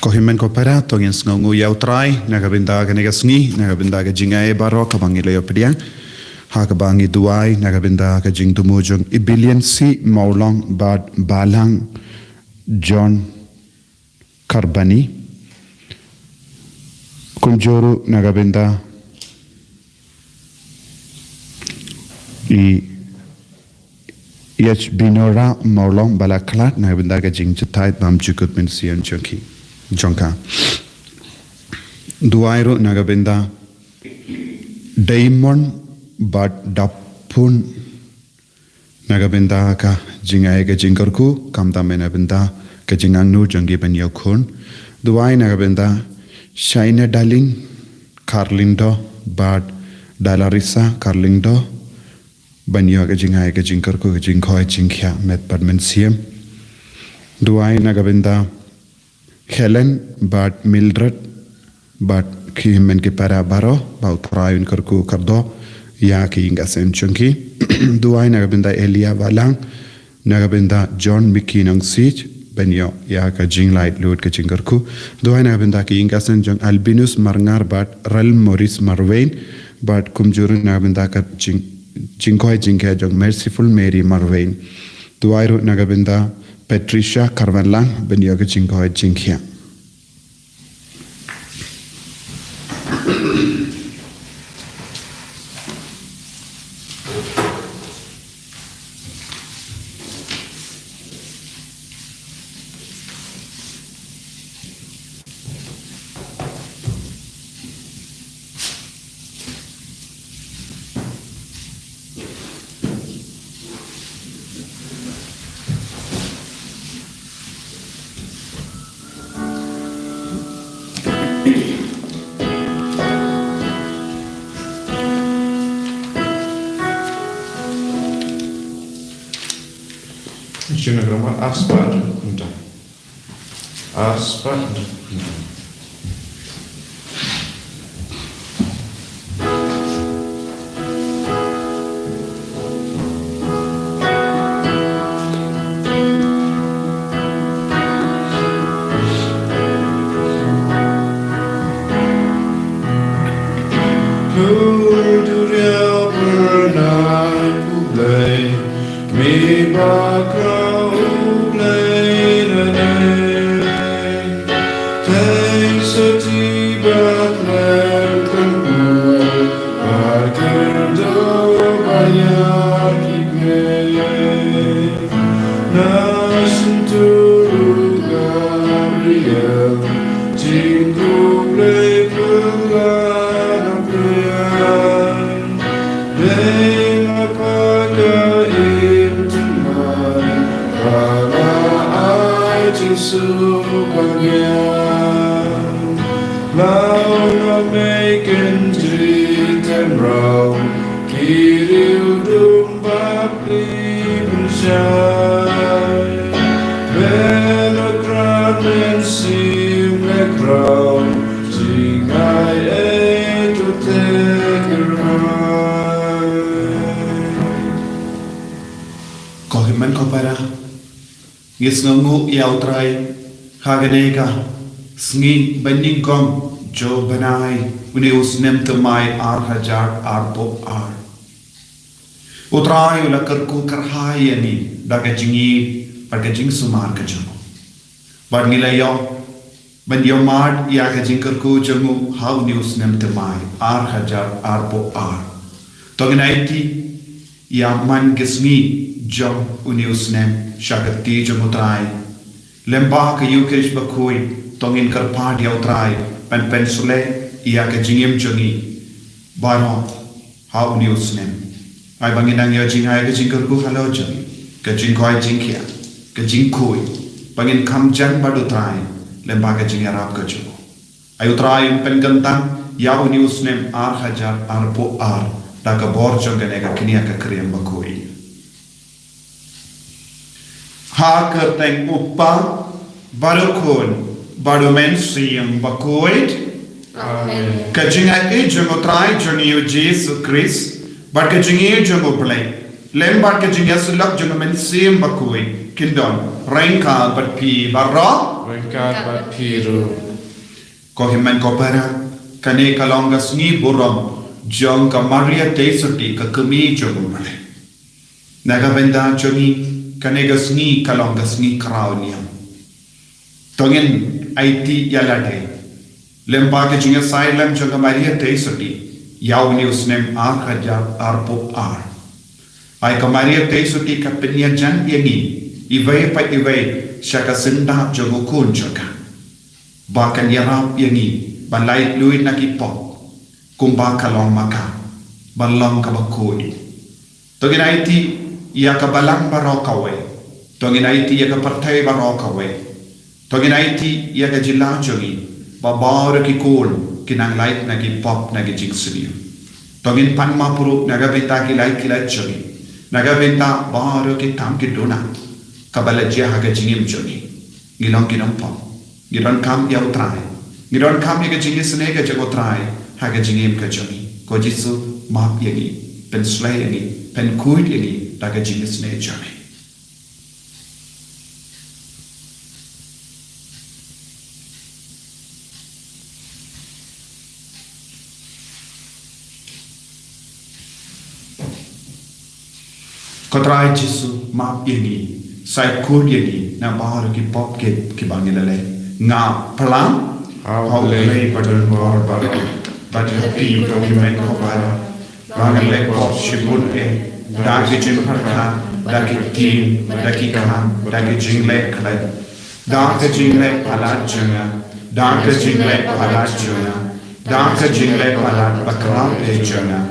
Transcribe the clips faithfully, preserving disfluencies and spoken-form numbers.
Ko hynmen ko para, to ngin sngewnguh ïa U Trai na ka bynta kane ka sngi, na ka bynta ka jingai baroh kaba ngi la ïoh pdiang. Ha kaba ngi duwai na ka bynta ka jingthmu jong i Billion C Mawlong bad Balang John Karbani. Kumjuh ruh na ka bynta i H Binora Mawlong ba la khlad na ka bynta ka jingjahthait bymjukut mynsiem jong ki, jong ka. Duwai ruh na ka bynta Diamond bad Dapun na ka bynta ka jingai ka jingkyrkhu, khamtam na ka bynta ka jingangnud jong ki ban ïoh khun. Duwai na ka bynta Shaina Darling Karlindo bad Dalarisa Karlindo ban ïoh ka jingai ka jingkyrkhu, ka jingkhoi jingkhiah met bad mynsiem. Duwai na ka bynta Helen bad Mildred bad ki hynmen ki para baroh, ba U Trai un kyrkhu kyrdoh ïa ki ïing ki sem jong ki. Duwai na ka bynta Elia Balang, na ka bynta John Mickey Nongsiej, ban ïoh ïa ka jinglaitluid ka jingkyrkhu. Duwai na ka bynta ki ïing ki sem jong Albinus Marngar bad Rel Morris Marwein, bad kumjuh ruh na ka bynta ka jing, jingkhoi jingkhiah jong Merciful Mary Marwein. Duwai ruh na ka bynta Patricia Karwanlang, ban ïoh ka jingkhoi jingkhiah. Jingïakhun arspah. Arspah. Ko hynmen ko para, ngi sngewnguh ïa U Trai ha kane ka sngi ba nyngkong jong u bnai, une u snem thymmai ar hajar arphew ar. U Trai u la kyrkhu kyrhai ïa ngi da ka jingïeit bad ka jingsumar ka jong u. Bad ngi la ïoh ban ïohmad ïa ka jingkyrkhu jong u ha une u snem thymmai ar hajar arphew ar. To ngin aiti ïa man ka sngi jong une u snem sha ka kti jong U Trai. Lem bad ka Ïukharist bakhuid, to ngin kyrpad ïa U Trai ban pynshlur ïa ka jingim jong ngi baroh ha une u snem. Ai ba ngin nang ïoh jngai ka jingkyrkhu halor jong ngi, ka jingkhoi jingkhiah, ka jingkhuid, ba ngin kham jan bad U Trai lem bad ka jingïarap ka jong u. Ai U Trai un pynkyntang ïa une u snem ar hajar arphew ar da ka bor jong kane ka kñia ka krem bakhuid. Ha ka kyrteng U Kpa, bad U Khun, bad U Mynsiem Bakhuid. Amen. Ka jingaiei jong U Trai jong ngi U Jisu Khrist, bad ka jingïeit jong U Blei, lem bad ka jingïasyllok jong U Mynsiem Bakhuid, Kin don ryngkat bad phi baroh. Ryngkat bad phi ruh. Ko hynmen ko para, kane ka long ka sngi burom jong ka Maria Theisotti, ka kmie jong U Blei. Na ka bynta jong ngi, kane ka sngi ka long ka sngi khraw niam. To ngin aiti ïa lade lyngba ka jingïasaid lang jong ka Maria Theisotti ïa une u snem ar hajar arphew ar. Ai ka Maria Theisotti ka pynïajan ïa ngi iwei pa iwei sha ka syndah jong u Khun jong ka, ba kan ïarap ïa ngi ban laitluid na ki pop, kumba ka long ma ka ban long kaba khuid. To ngin aiti ïa ka balang baroh kawei. To ngin aiti ïa ka pyrthei baroh kawei. To ngin aiti ïa ka jylla jong ngi, ba baroh ki khun ki nang lait na ki pop na ki jingsniew. To ngin pan map ruh na ka bynta ki lait ki lait jong ngi, na ka bynta baroh ki kam ki duna kaba la jia ha ka jingim jong ngi. Ngi long ki nongpop. Ngi donkam ïa U Trai. Ngi donkam ïa ka jingisynei ka jong U Trai ha ka jingim ka jong ngi. Ko Jisu, map ïa ngi, pynshlei ïa ngi, pynkhuid ïa ngi da ka jingisynei jong ngi. Ko Trai Jisu, map ïa ngi, sa khuid ïa ngi na baroh ki pop ki, kiba ngi la leh. Nga plang ha U Blei badonbor baroh, bad ha phi ko hynmen ko para, ba nga leh pop shibun eh, da ki jingpyrkhat, da ki ktien, da ki kam, da ki jingleh khlem, da ka jingleh palat jong nga, da ka jingleh palat jong nga, da ka jingleh palat bakhraw eh jong nga.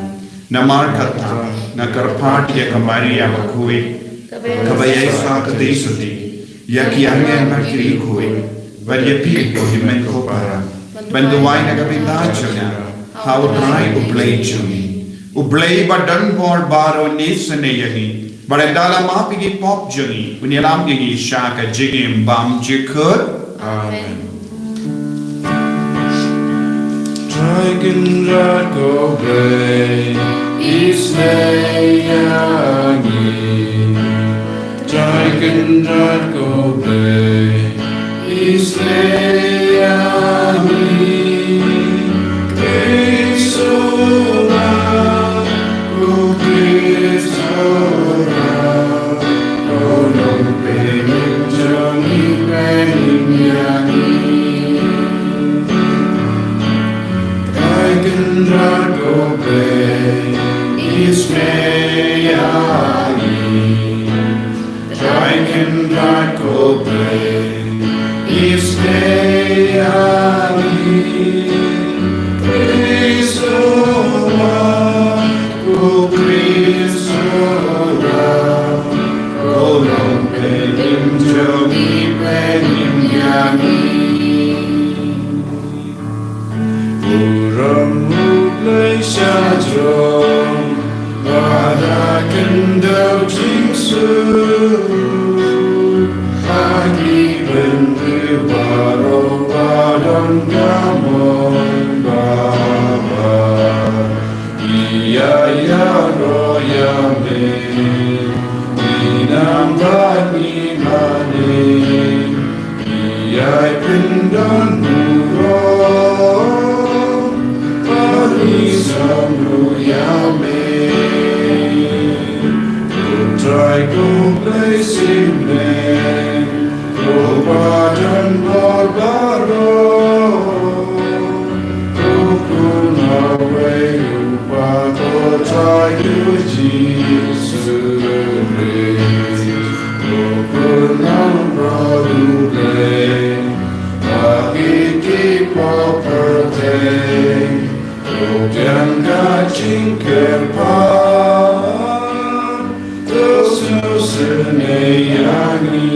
Namar kata nga kyrpad ïa ka Maria bakhuid, kaba ïai sa ka Theisotti, ïa ki angel bad ki riewkhuid, bad ïa phi ko hynmen ko para, ban duwai na ka bynta jong nga ha U Trai U Blei jong ngi. U Blei badonbor baroh un isynei ïa ngi, bad un da la map ïa ki pop jong ngi, un ïalam ïa ngi sha ka jingim bymjukut. Amen. Trai Kynrad ko Blei, isynei ïa ngi. Trai Kynrad ko Blei, isynei ïa ngi. Khrist u Mak, u Khrist u Mak, u long pynïap jong ngi, pynïap ïa ngi. Trai Kynrad ko Blei, isynei ïa ngi. Trai Kynrad ko Blei, isynei ïa ngi. Khrist u Mak, u Khrist u Mak, u long pynïap jong ngi, pynïap ïa ngi. Burom U Blei sha jrong, bad ha khyndew jingsuk, ha ki bynriew baroh ba don ka mon babha. Ngi ïa ïaroh ïa me, ngi nang bad ngi mane. Ïai pyndonkam, bad ngi sam ruh ïa me. Ko Trai ko Blei shimet, ko ba don bor baroh, ko Khun uwei u Kpa, ko Trai U Jisu Khrist. Ko Khun nongbuh U Blei, ba ki ki pop pyrthei, ko biang ka jingkyrpad, to sngewsynei ïa ngi.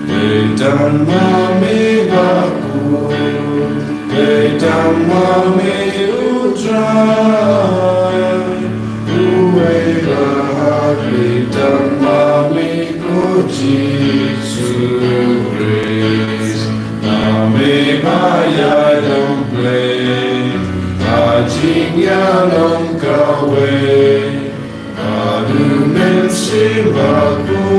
Dei tang ma me bakhuid, dei tang ma me U Trai, uwei ba hap, dei tang ma me ko Jisu Khrist. Ma me ba ïai long Blei ha jingïalong kawei, bad U Mynsiem Bakhuid.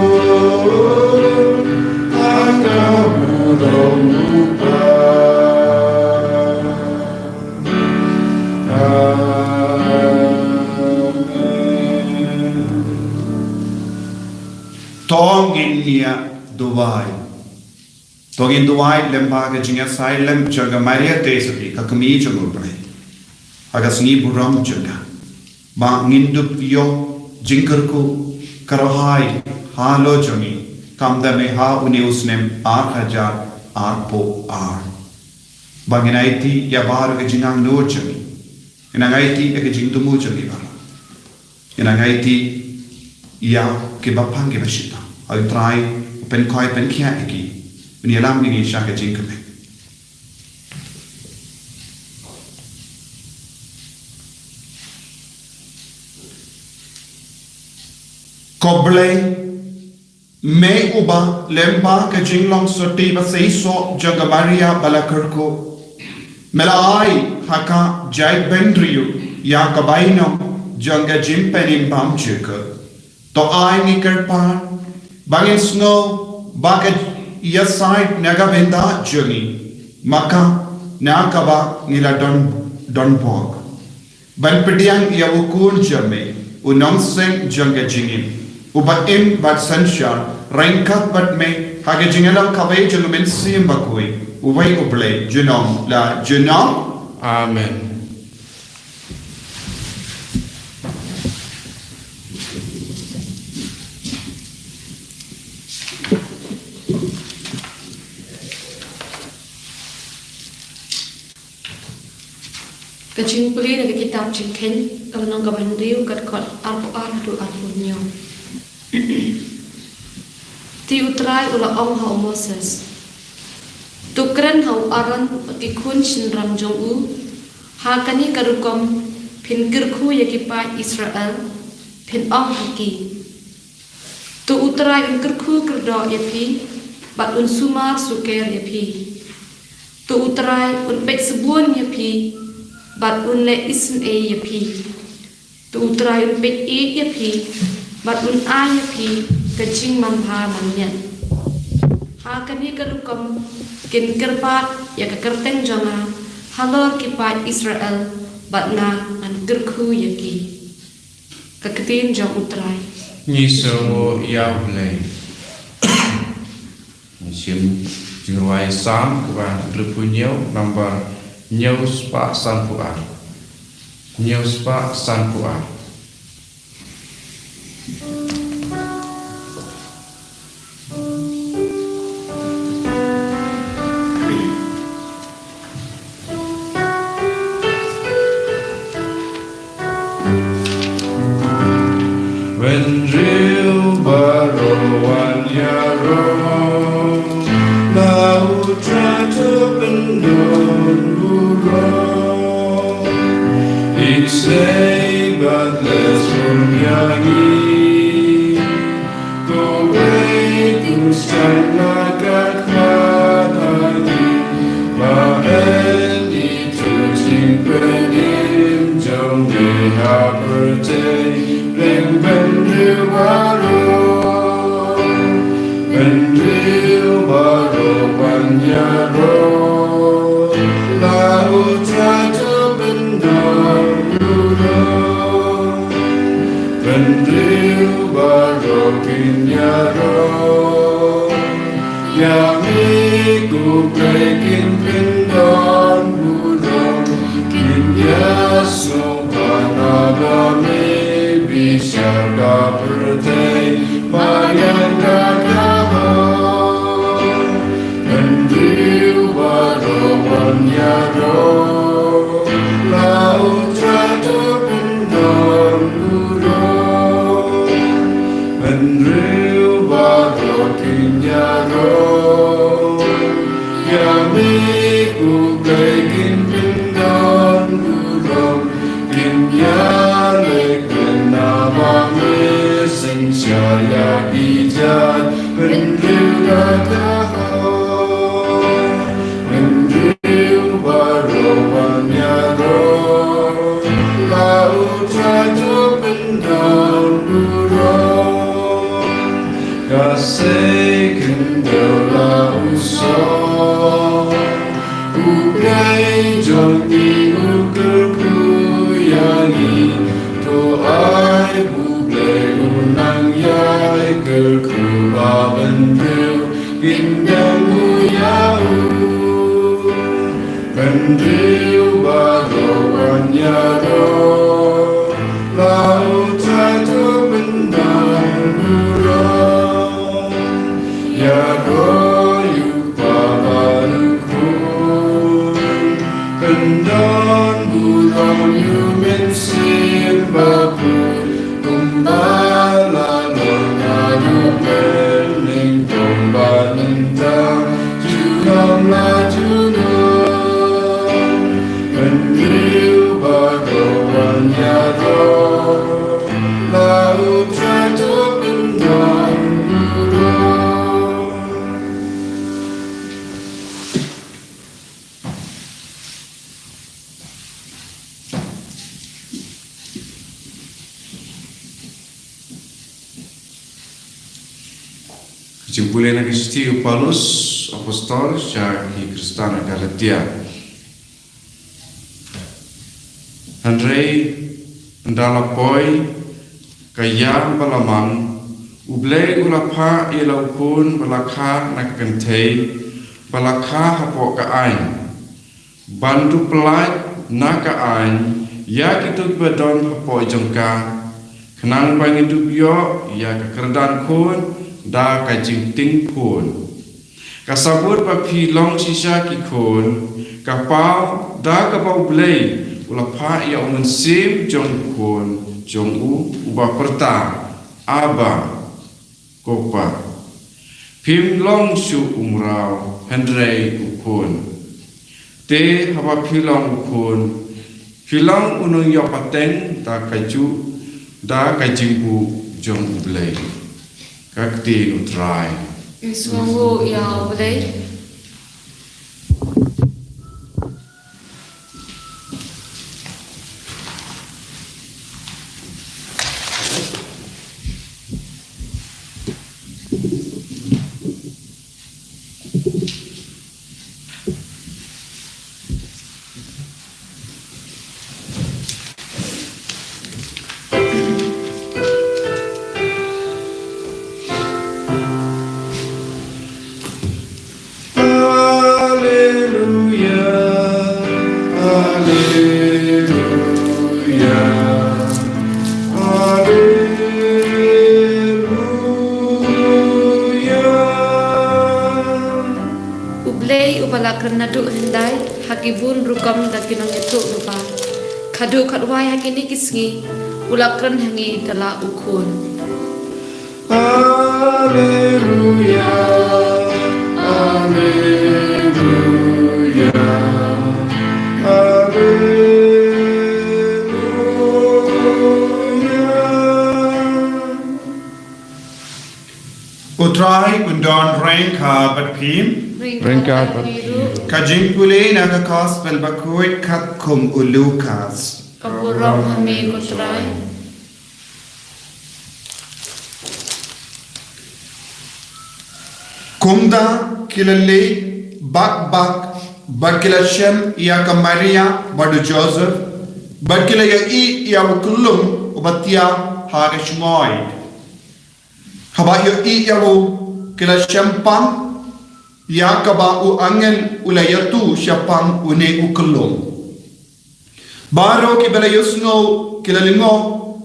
To ngin ïa duwai. To ngin duwai lem bad ka jingïasaid lem jong ka Maria Theisotti, ka kmie jong U Blei, ha ka sngi burom jong ka, ba ngin dup ïoh jingkyrkhu kyrhai halor jong ngi, kumta me ha une u snem ar hajar arphew ar. Ba ngin aiti ïa baroh ka jingangnud jong ngi, ngin aiti ïa ka jingthmu jong ngi baroh. Ngin aiti ïa kiba pang kiba shitom. Ai U Trai, pynkhoi pynkhiah ïa ki. Ngin ïalam ïa ngi sha ka jingkmen. Ko Blei, me uba lem bad ka jinglong sotti ba seisoh jong ka Maria ba la kyrkhu, me la ai ha ka jaitbynriew ïa ka bainong jong ka jingpynim bymjukut. To ai ngi kyrpad ba ngin sngew ba ka ïasaid na ka bynta jong ngi, ma ka na kaba ngi la don, don bok. Ban pdiang ïa u Khun jong me, u Nongseng jong ka jingim, uba im bad synshar ryngkat bad me ha ka jingïalang kawei jong U Mynsiem Bakhuid, uwei U Blei, junom la junom. Amen. Ka jingpule na ka kitab Jingkheiñ, ka lynnong kaba hynriew, ka dkhot arphew ar haduh arphew hynñiew. Te U Trai u la ong ha u Moses: To kren ha u Aaron bad ki khun shynrang jong u, ha kane ka rukom phin kyrkhu ïa ki paid Israel, phin ong ha ki: To U Trai un kyrkhu kyrdoh ïa phi, bad un sumar suker ïa phi. To U Trai un peit sbun ïa phi, bad un leh isynei ïa phi. To U Trai un peit ïeit ïa phi, bad un ai ïa phi ka jingmanbha manmiet. Ha kane ka rukom kin kyrpad ïa ka kyrteng jong nga halor ki paid Israel, bad nga ngan kyrkhu ïa ki. Ka ktien jong U Trai. Ngi sngewnguh ïa U Blei. Ngi shim jingrwai Salm kaba hynriewphew hynñiew, number hynñiew spah sanphew ar. Hynñiew spah sanphew ar. Hynriew baroh wan ïaroh, la U Trai to pyndonkam burom. Isynei bad leh sbun ïa ngi, kawei kum skhem na ka khmat ha ngi, ba yn ithuh jingpynim jong ngi ha pyrthei. Bad hynriew baroh, hynriew baroh wan ïaroh, la U Trai to pyndonkam burom. Hynriew baroh kin ïaroh, ïa me ko Blei kin pyndonkam burom. Kin ïasnoh ba na ba me bishar ka pyrthei, ba ïa ka ka hok. Hynriew baroh wan ïaroh, la U Trai to pyndonkam burom. Hynriew baroh kin ïaroh, ïa me Hynrei uba wan ïaroh, la u Trai to pyndon burom. Ïaroh ïa u Kpa bad u Khun, pyndon burom ïa u Mynsiem Bakhuid, kumba la long naduh mynhynnin, kumba mynta, junom la junom. Hynrei uba wan ïaroh, la u Trai to pyndon burom. Ka jingpule na ka shithi u Paulus apostol sha ki Khristan Galatia. Hynrei ynda la poi ka ïam ba la mang, U Blei u la phah ïa la u Khun ba la kha na ka kynthei, ba la kha hapoh ka aiñ, ban duh pyllait na ka aiñ ïa kito kiba don hapoh jong ka, khnang ba ngin dup ïoh ïa ka kyrdan khun da ka jingtieng khun. Ka sabut ba phi long shisha ki khun, ka paw da kaba U Blei u la phah ïa u Mynsiem jong u Khun jong u, uba pyrta, Abba, ko Pa. Phim long shuh u mraw hynrei u khun. Te haba phi long u khun, phi long u nongïoh pateng da kajuh, da ka jingbuh jong U Blei. Ka ktien U Trai. Ïa u Blei. Alleluia, alleluia, alleluia. U Blei uba la kren naduh hyndai ha ki bun rukom da ki nongïathuhlypa, khadduh khatwai ha kine ki sngi u la kren ha ngi da la u Khun. Alleluia, alleluia, alleluia. U Trai un don ryngkat bad phi. Ryngkat bad phi ruh. Ka jingpule na ka Gospel Bakhuid katkum u Lukas. Ka burom ha me ko Trai. Kumta ki la leit bak bak bad ki la shem ïa ka Maria bad u Joseph, bad ki la ïohi ïa u kyllum uba thiah ha ka shngoi. Haba ïohi ïa u, ki la shem pang ïa kaba u angel u la ïathuh shaphang une u kyllum. Baroh kiba la ïohsngew ki la lyngngoh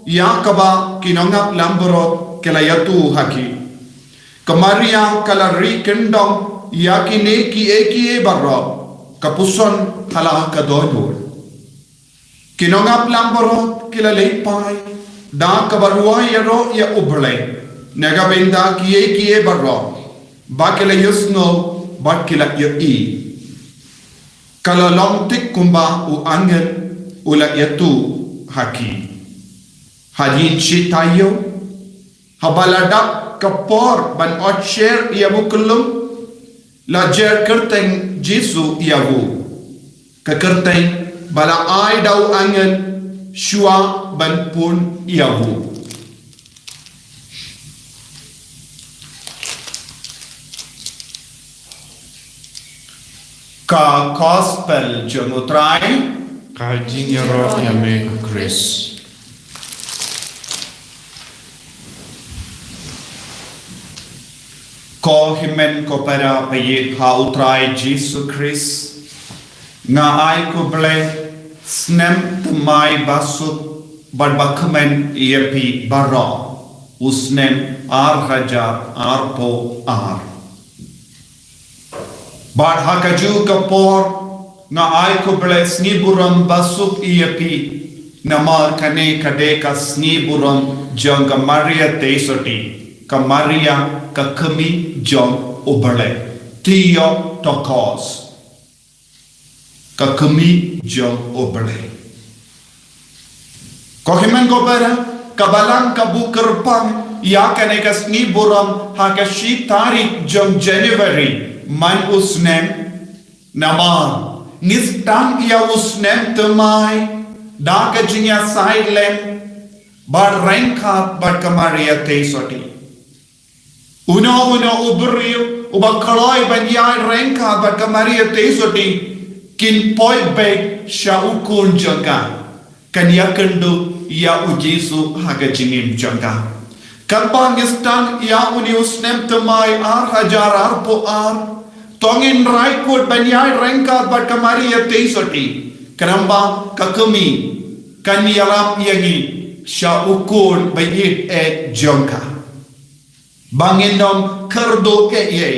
ïa kaba ki nongap langbrot ki la ïathuh ha ki. Ka Maria ka la rieh kyndong ïa kine kiei kiei baroh, ka puson ha la ka dohnud. Ki nongap langbrot ki la leit phai da kaba rwai ïaroh ïa U Blei na ka bynta kiei kiei baroh ba ki la ïohsngew bad ki la ïohi. Ka la long thik kumba u angel u la ïathuh ha ki. Hadien shi taïew, haba la dap ka por ban ot sher ïa u kyllum, la jer kyrteng Jisu ïa u. Ka kyrteng ba la ai da u angel shuwa ban pun ïa u. Ka Gospel jong U Trai. Ka jingïaroh ïa me ko Khrist. Ko hynmen ko para ba ïeit ha U Trai Jisu Khrist. Nga ai khublei snem thymmai basuk bad bakmen ïa phi baroh u snem ar hajar arphew ar. Bad ha kajuh ka por nga ai khublei sngi burom basuk ïa phi namar kane ka dei ka sngi burom jong ka Maria Theisotti, ka Maria ka kmie jong U Blei. Theotokos, ka kmie jong U Blei. Ko hynmen ko para, ka Balang ka buh kyrpang ïa kane ka sngi burom ha ka shi tarik jong January man u snem, namar ngi sdang ïa u snem thymmai da ka jingïasaid lem bad ryngkat bad ka Maria Theisotti. Uno uno u briew uba kloi ban ïai ryngkat bad ka Maria Theisotti kin poi beit sha u khun jong ka, kan ïakynduh ïa U Jisu ha ka jingim jong ka. Katba ngi sdang ïa une u snem thymmai ar hajar arphew ar, to ngin rai kut ban ïai ryngkat bad ka Maria Theisotti, khnang ba ka kmie kan ïalap ïa ngi sha u khun ba ïeit eh jong ka. Ba ngin ym kyrduh ei ei.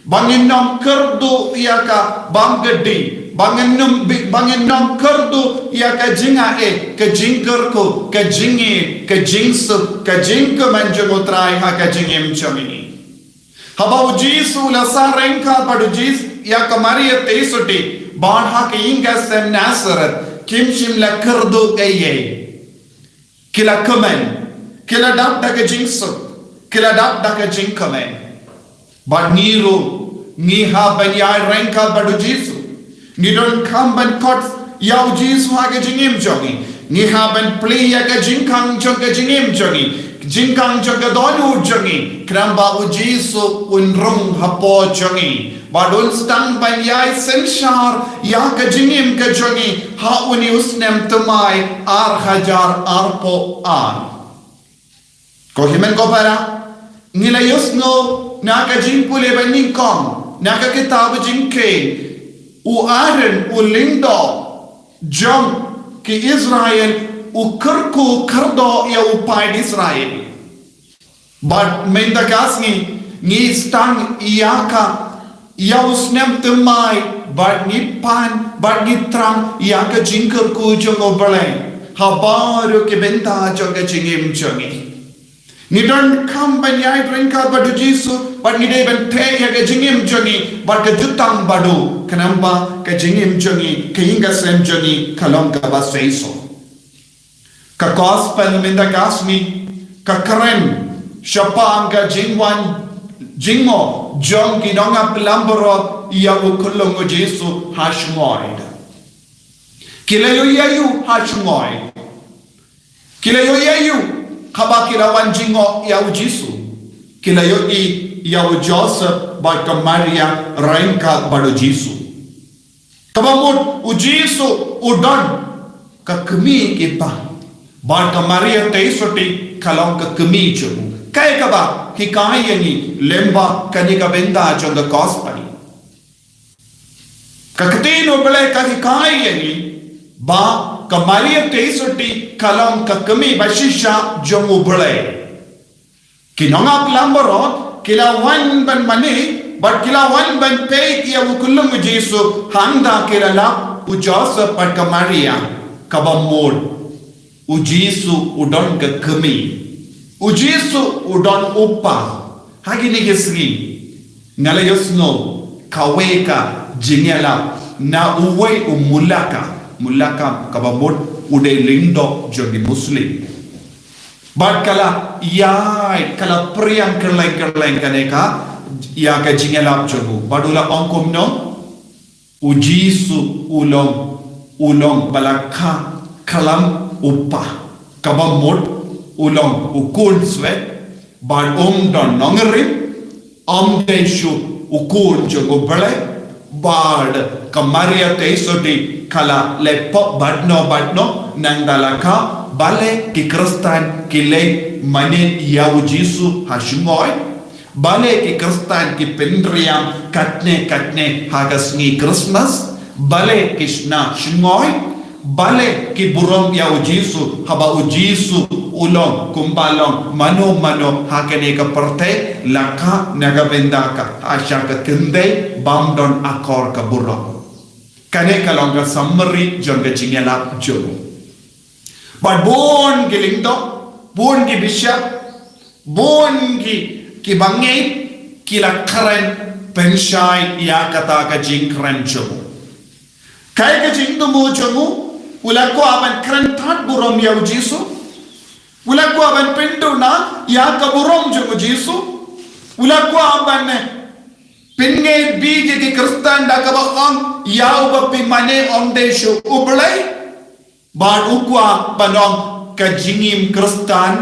Ba ngin ym kyrduh ïa ka bam kdih. Ba ngin ym bi-, ba ngin ym kyrduh ïa ka jingaiei, ka jingkyrkhu, ka jingïeit, ka jingsuk, ka jingkmen jong U Trai ha ka jingim jong ngi. Haba U Jisu u la sah ryngkat bad U Jisu ïa ka Maria Theisotti bad ha ka ïing ka sem Nasareth, kim shym la kyrduh ei ei. Ki la kmen, ki la dap da ka jingsuk, ki la dap da ka jingkmen. Bad ngi ruh, ngi hap ban ïai ryngkat bad U Jisu. Ngi donkam ban khot ïa U Jisu ha ka jingim jong ngi. Ngi hap ban plie ïa ka jingkhang jong ka jingim jong ngi, jingkhang jong ka dohnud jong ngi, khnang ba U Jisu un rung hapoh jong ngi. Bad un sdang ban ïai synshar ïa ka jingim ka jong ngi ha une u snem thymmai ar hajar arphew ar. Ko hynmen ko para, ngi la ïohsngew na ka jingpule banyngkong na ka kitab Jingkheiñ, u Aaron u lyngdoh jong ki Israel u kyrkhu kyrdoh ïa u paid Israel. Bad mynta ka sngi ngi sdang ïa ka, ïa u snem thymmai, bad ngi pan, bad ngi thrang ïa ka jingkyrkhu jong U Blei ha baroh ki bynta jong ka jingim jong ngi. Ngi donkam ban ïai ryngkat bad U Jisu, bad ngi dei ban theh ïa ka jingim jong ngi bad ka jutang baduh, khnang ba ka jingim jong ngi, ka ïing ka sem jong ngi ka long kaba seisoh. Ka gospel mynta ka sngi ka kren shaphang ka jingwan jngoh jong ki nongap lambarot ïa u khyllung U Jisu ha shngoi. Ki la ïohi ïa u ha shngoi. Ki la ïohi ïa u haba ki la wan jngoh ïa U Jisu. Ki la ïohi ïa u Joseph bad ka Maria ryngkat bad U Jisu. Kaba mut U Jisu u don ka kmie kpa, bad ka Maria Theisotti ka long ka kmie jong u. Kaei kaba hikai ïa ngi lyngba kane ka bynta jong ka gospel? Ka ktien U Blei ka hikai ïa ngi ba ka Maria Theisotti ka long ka kmie ba shisha jong U Blei. Ki nongap lambarot ki la wan ban mane bad ki la wan ban peit ïa u khyllung U Jisu, hangta ki la lap u Joseph bad ka Maria. Kaba mut U Jisu u don ka kmie. U Jisu u don u kpa. Ha kine ki sngi nga la ïohsngew kawei ka jingïalap na uwei u mulaka. Mulaka kaba mut u dei lyngdoh jong ki Muslim. Bad ka la ïai, ka la pyrshang kylleng kylleng kane ka, ïa ka jingïalap jong u. Bad u la ong kumno? U Jisu u long, u long ba la kha khlem u kpa. Kaba mut u long u khun swet, bad um don nongrim, um dei shuh u khun jong U Blei. Bad ka Maria Theisotti ka la leh pop bad no bad no, nangta la kha. Balei ki Khristan ki leit mane ïa u Jisu ha shngoi? Balei ki Khristan ki pynriam katne katne ha ka sngi Christmas? Balei ki shna shngoi? Balei ki burom ïa u Jisu? Haba u Jisu u long kumba long mano mano ha kane ka pyrthei, la kha na ka bynta ka, ha sha ka kynthei bym don akor ka burom. Kane ka long ka summary jong ka jingïalap jong u. Bad bun ki lyngdoh, bun ki bishop, bun ki, ki bangeit, ki la kren pynshai ïa kata ka jingkren jong u. Kaei ka jingthmu jong u? U la kwah ban kren tad burom ïa u Jisu. U la kwah ban pynduh na ïa ka burom jong u Jisu. U la kwah ban, eh, pynneh bieit ïa ki Khristan da kaba ong ïa uba phi mane ym dei shuh U Blei. Bad u kwah ban ong ka jingim Khristan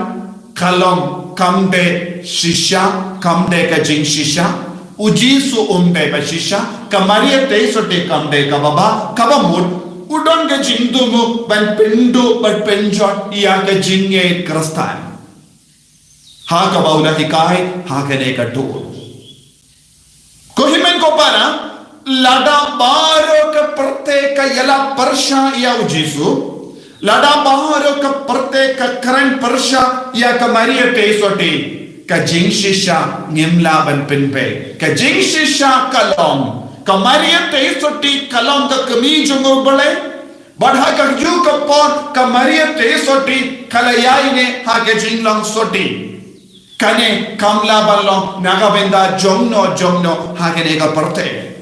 ka long kam dei shisha, kam dei ka jingshisha. U Jisu um dei ba shisha, ka Maria Theisotti kam dei kaba bha, kaba mut u don ka jingthmu ban pynduh ban pynjot ïa ka jingngeit Khristan. Ha kaba u la hikai ha kane ka dur. Ko hynmen ko para, lada baroh ka pyrthei ka ïalap pyrshah ïa u Jisu, lada baroh ka pyrthei ka kren pyrshah ïa ka Maria Theisotti, ka jingshisha ngim lah ban pynbeit. Ka jingshisha ka long, ka Maria Theisotti ka long ka kmie jong U Blei. Bad ha kajuh ka por ka Maria Theisotti ka la ïaineh ha ka jinglong sotti. Kane kam lah ban long na ka bynta jongno jongno ha kane ka pyrthei.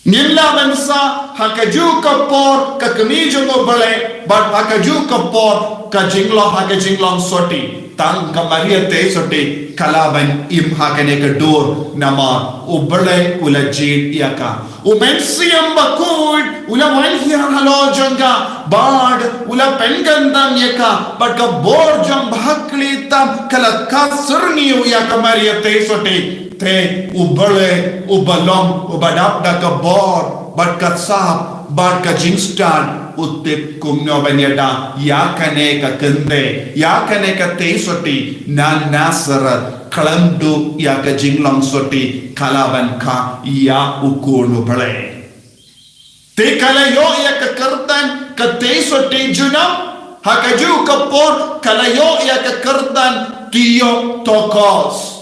Ngim lah ban sah ha kajuh ka por ka kmie jong U Blei, bad ha kajuh ka por ka jinglong, ha ka jinglong sotti. Tang ka Maria Theisotti ka lah ban im ha kane ka dur namar U Blei u la jied ïa ka. U Mynsiem Bakhuid u la wan hiar halor jong ka bad u la pynkyndang ïa ka, bad ka bor jong Bah Kli Tam ka la kha syrngiew ïa ka Maria Theisotti. Te U Blei uba long uba dap da ka bor bad ka sap bad ka jingstad u tip kumno ban ïada ïa kane ka kynthei, ïa kane ka Theisotti na Nasareth, khlem duh ïa ka jinglong sotti ka la ban kha ïa u Khun U Blei. Te ka la ïoh ïa ka kyrdan ka Theisotti Junam, ha kajuh ka por ka la ïoh ïa ka kyrdan Theotokos.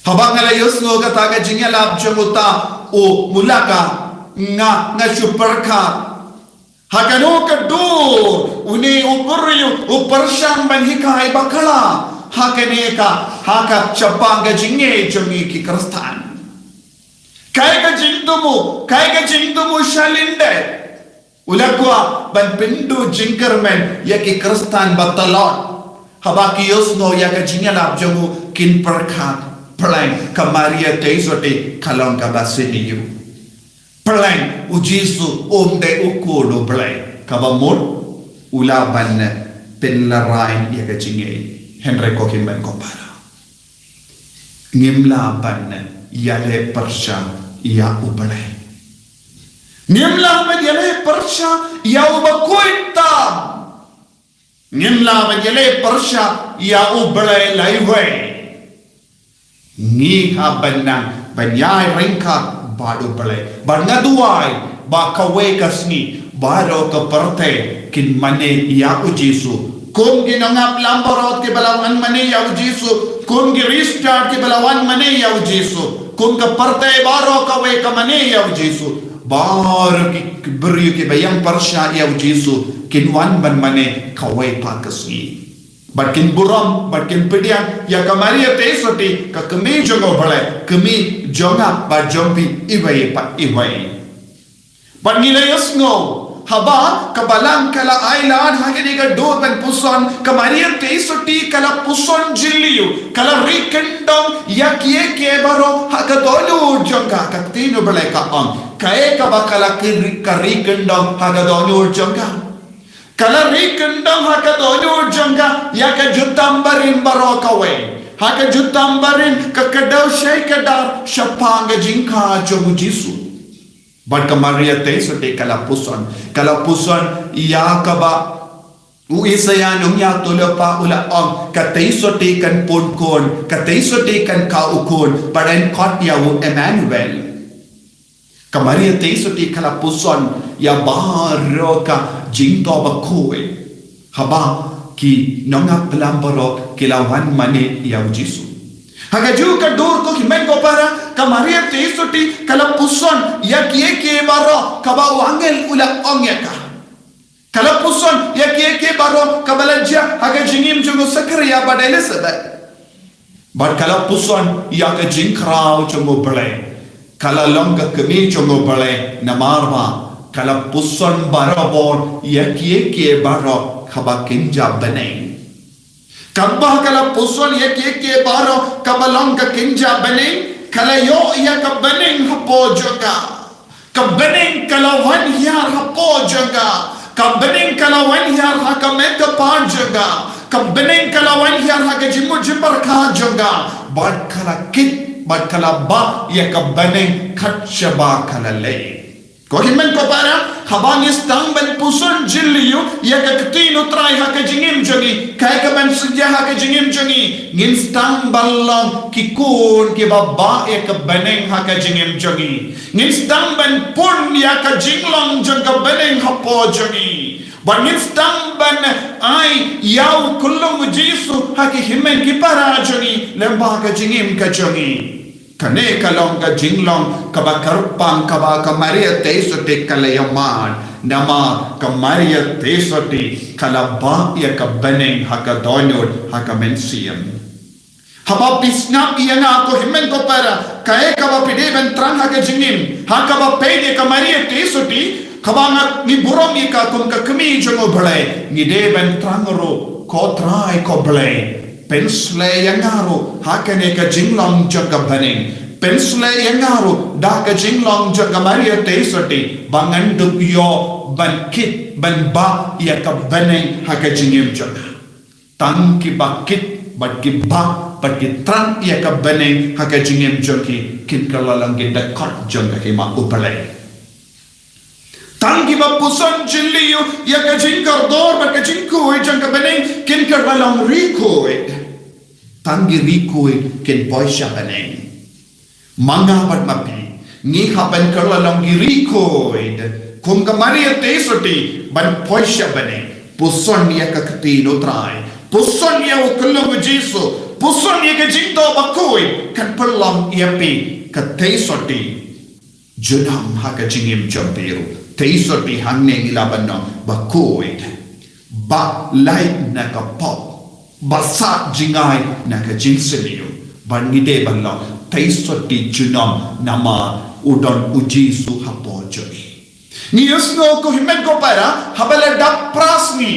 Haba nga la ïohsngew kata ka jingïalap jong uta u mulaka, nga, nga shu pyrkhat. Ha kano ka dur une u briew u pyrshang ban hikai bakla ha kane ka, ha ka shaphang ka jingngeit jong ngi ki Khristan. Kaei ka jingthmu, kaei ka jingthmu shalyndet? U la kwah ban pynduh jingkyrmen ïa ki Khristan ba tlot. Haba ki ïohsngew ïa ka jingïalap jong u kin pyrkhat, pleng ka Maria Theisotti ka long kaba sniew. Pleng u Jisu um dei u Khun U Blei, kaba mut u lah ban pynlehrain ïa ka jingngeit. Hynrei ko hynmen ko para, ngim lah ban ïaleh pyrshah ïa U Blei. Ngim lah ban ïaleh pyrshah ïa u Bakhuid Tam. Ngim lah ban ïaleh pyrshah ïa U Blei laiwei. Ngi hap ban nang ban ïai ryngkat bad U Blei. Bad nga duwai ba kawei ka sngi baroh ka pyrthei kin mane ïa u Jisu. Kum ki nongap lam barot kiba la wan mane ïa u Jisu, kum ki riewstad kiba la wan mane ïa u Jisu, kum ka pyrthei baroh kawei ka mane ïa u Jisu. Baroh ki, ki briew kiba ïeng pyrshah ïa u Jisu kin wan ban mane kawei pat ka sngi. Bad kin burom, bad kin pdiang ïa ka Maria Theisotti, ka kmie jong U Blei, kmie jong nga bad jong phi iwei pa iwei. Bad ngi la ïohsngew haba ka balang ka la ailad ha kane ka dur ban puson, ka Maria Theisotti ka la puson jylliew, ka la ri kyndong ïa kiei kiei baroh ha ka dohnud jong ka. Ka ktien U Blei ka ong, kaei kaba ka la ri, ka ri kyndong ha ka dohnud jong ka? Ka la ri kyndong ha ka dohnud jong ka ïa ka jutang barim baroh kawei, ha ka jutang barim ka kdew shai kdar shaphang ka jingkha jong u Jisu. Bad ka Maria Theisotti ka la puson, ka la puson ïa kaba u Isaïah Nongïathuhlypa u la ong, ka Theisotti kan pun khun, ka Theisotti kan kha u khun, bad yn khot ïa u Emmanuel. Ka Maria Theisotti ka la puson ïa baroh ka jingthoh bakhuid haba ki nongap lam baroh ki la wan mane ïa u Jisu. Ha kajuh ka dur, ko hynmen ko para, ka Maria Theisotti ka la puson ïa kiei kiei baroh kaba u angel u la ong ïa ka. Ka la puson ïa kiei kiei baroh kaba la jia ha ka jingim jong u Sakaria bad Elizabeth. Bad ka la puson ïa ka jingkhraw jong u Blei. Ka la long ka kmie jong u Blei namar ba ka la puson barabor ïa kiei kiei baroh kaba kynja bneng. Katba ka la puson ïa kiei kiei baroh kaba long ka kynja bneng, ka la ïoh ïa ka bneng hapoh jong ka. Ka bneng ka la wan hiar hapoh jong ka. Ka bneng ka la wan hiar ha ka met ka phad jong ka. Ka bneng ka la wan hiar ha ka jingmut jingpyrkhat jong ka. Bad ka la kit, bad ka la bah ïa ka bneng kat shaba ka la leit. Ko hynmen ko para, haba ngi sdang ban puson jylliew ïa ka ktien u Trai ha ka jingim jong ngi, kaei kaban synjah ha ka jingim jong ngi, ngin sdang ban long ki khun kiba bah ïa ka bneng ha ka jingim jong ngi. Ngin sdang ban pun ïa ka jinglong jong ka bneng hapoh jong ngi. Bad ngin sdang ban ai ïa u khyllung u Jisu ha ki hynmen ki para jong ngi lyngba ka jingim ka jong ngi. Kane ka long ka jinglong kaba kyrpang kaba ka Maria Theisotti ka la ïa mad. Namar ka Maria Theisotti ka la bah ïa ka bneng ha ka dohnud ha ka mynsiem. Haba phi sngap ïa nga ko hynmen ko para, kaei kaba phi dei ban thrang ha ka jingim, ha kaba peit ïa ka Maria Theisotti, kaba nga, ngi burom ïa ka kum ka kmie jong u Blei, ngi dei ban thrang ruh, ko Trai ko Blei, pynshlei ïa nga ruh ha kane ka jinglong jong ka bneng. Pynshlei ïa nga ruh da ka jinglong jong ka Maria Theisotti ba ngan dup ïoh ban kit ban bah ïa ka bneng ha ka jingim jong nga. Tang kiba kit bad ki bah bad ki thrang ïa ka bneng ha ka jingim jong ki, kin kylla long ki dkhot jong ka hima u Blei. Tang kiba puson jylliew ïa ka jingkordor bad ka jingkhuid jong ka bneng, kin kylla long ri khuid. Tang ki ri khuid kin poi sha bneng. Ma nga bad ma phi, ngi hap ban kylla long ki ri khuid kum ka Maria Theisotti ban poi sha bneng. Puson ïa ka ktien u Trai, puson ïa u khyllung u Jisu, puson ïa ka jingthoh bakhuid, kan pynlong ïa phi ka Theisotti junom ha ka jingim jong phi ruh. Theisotti hangne ngi lah ban ong bakhuid, ba lait na ka pop, ba sah jngai na ka jingsniew. Bad ngi dei ban long Theisotti junom namar u don u Jisu hapoh jong ngi. Ngi ïohsngew ko hynmen ko para, haba la dap phra sngi,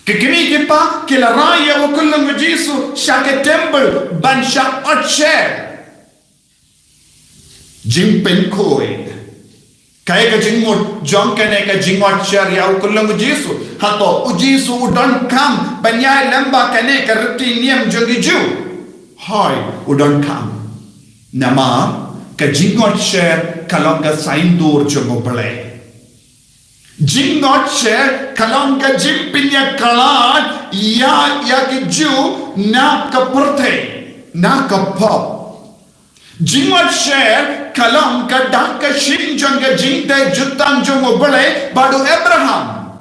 ki kmie ki kpa ki la rai ïa u khyllung u Jisu sha ka temple ban shah ot sher. Jingpynkhuid. Kaei ka jingmut jong kane ka jingot sher ïa u khyllung u Jisu? Hato u Jisu u donkam ban ïaid lyngba kane ka riti niam jong ki Jiw? Hooid, u donkam. Namar ka jingot sher ka long ka saiñdur jong u Blei. Jingot sher ka long ka jingpynïakhlad ïa, ïa ki Jiw na ka pyrthei, na ka pop. Jingot sher ka long ka dak ka shin jong ka jingtei jutang jong u Blei bad u Abraham.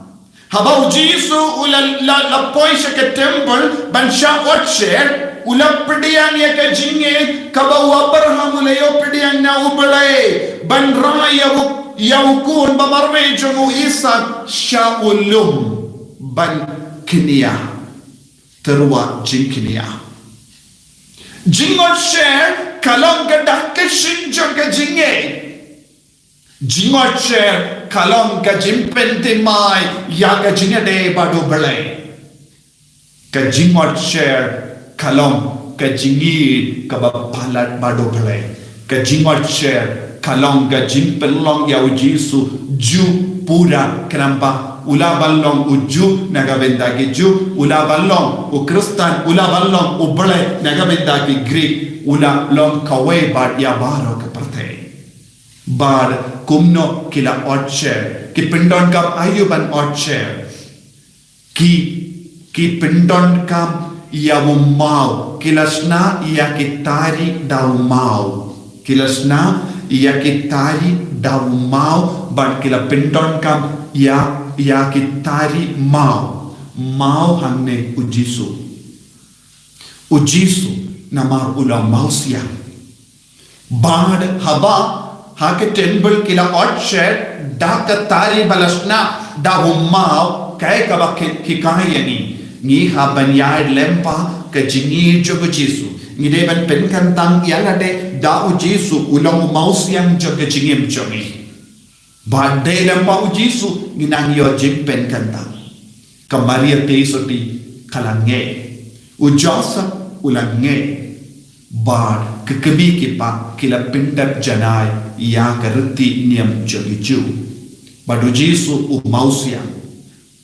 Haba u Jisu u la, la, la poi sha ka temple ban shah ot sher, u la pdiang ïa ka jingngeit kaba u Abraham u la ïoh pdiang na u Blei ban rai ïa u, ïa u khun ba marwei jong u Isaak sha u lum ban kñia. Tyrwa jingkñia. Jingot sher ka long ka dak ka shin jong ka jingngeit. Jingot sher ka long ka jingpynthymmai ïa ka jingïadei bad u Blei. Ka jingot sher ka long ka jingïeit kaba palat bad u Blei. Ka jingot sher ka long ka jingpynlong ïa u Jisu Jiw pura, khnang ba u lah ban long u Jiw na ka bynta ki Jiw, u lah ban long u Khristan, u lah ban long u Blei na ka bynta ki Grik, u lah long kawei bad ïa baroh ka pyrthei. Bad kumno ki la ot sher? Ki pyndonkam aïu ban ot sher? Ki, ki pyndonkam ïa u maw, ki la shna ïa ki tari da u maw. Ki la shna ïa ki tari da u maw, bad ki la pyndonkam ïa, ïa ki tari maw. Maw hangne u Jisu. U Jisu, namar u la mawsiang. Bad haba ha ka templ ki la otsher da ka tari ba la shna da u maw, kaei kaba ki, hikai ïa ngi. Ngi hap ban ïaid lem bad ka jingïeit jong u Jisu. Ngi dei ban pynkyntang ïa lade da u Jisu, u long u mawsiang jong ka jingim jong ngi. Bad dei lem bad u Jisu ngin nang ïoh jingpynkyntang. Ka Maria Theisotti ka la ngeit. U Joseph u la ngeit. Bad ki kmie ki kpa ki la pyndep janai ïa ka riti niam jong ki Jiw. Bad u Jisu u mawsiang.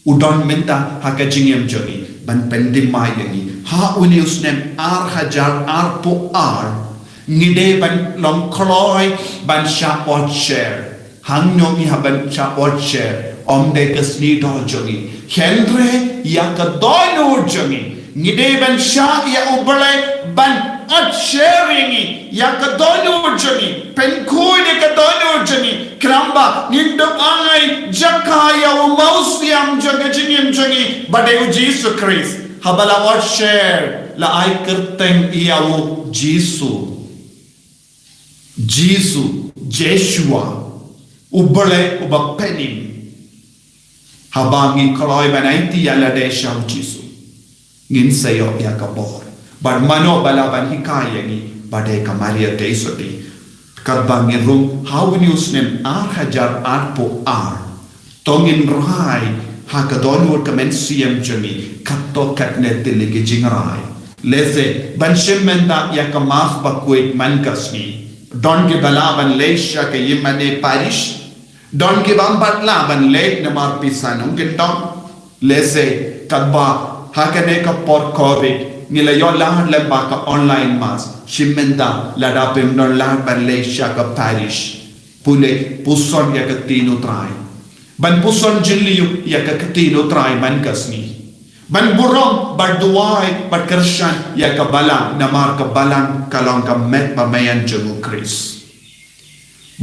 U don mynta ha ka jingim jong ngi ban pynthymmai ïa ngi. Ha une u snem ar hajar arphew ar, ngi dei ban long kloi ban shah otsher. Hangno ngi hap ban shah otsher? Ym dei ka sngi doh jong ngi, hynrei ïa ka dohnud jong ngi. Ngi dei ban shah ïa U Blei ban otsher ïa ngi, ïa ka dohnud jong ngi, pynkhuid ïa ka dohnud jong ngi. Khnang ba ngin dup ai jaka ïa u mawsiang jong ka jingim jong ngi, ba dei u Jisu Khrist. Haba la otsher, la ai kyrteng ïa u Jisu. Jisu, Jeshua, U Blei uba pynim. Haba ngi kloi ban aiti ïa lade sha u Jisu, ngin sa ïoh ïa ka bor. Bad mano ba lah ban hikai ïa ngi? Ba dei ka Maria Theisotti. Katba ngi rung ha une u snem ar hajar arphew ar, to ngin rai ha ka dohnud ka mynsiem jong ngi, katto katne tylli ki jingrai. Lehse ban shim mynta ïa ka Mass bakhuid man ka sngi. Don kiba lah ban leit sha ka ïingmane parish. Don kiba ym pat lah ban leit namar pisa nongkyndong. Lehse katba ha kane ka por Covid ngi la ïoh lad lem bad ka online Mass. Shim mynta lada phim don lad ban leit sha ka parish, pule puson ïa ka ktien U Trai. Ban puson jylliew ïa ka ktien U Trai man ka sngi. Ban burom bad duwai bad kyrshan ïa ka balang, namar ka balang ka long ka met bad ka maian jong u Khrist.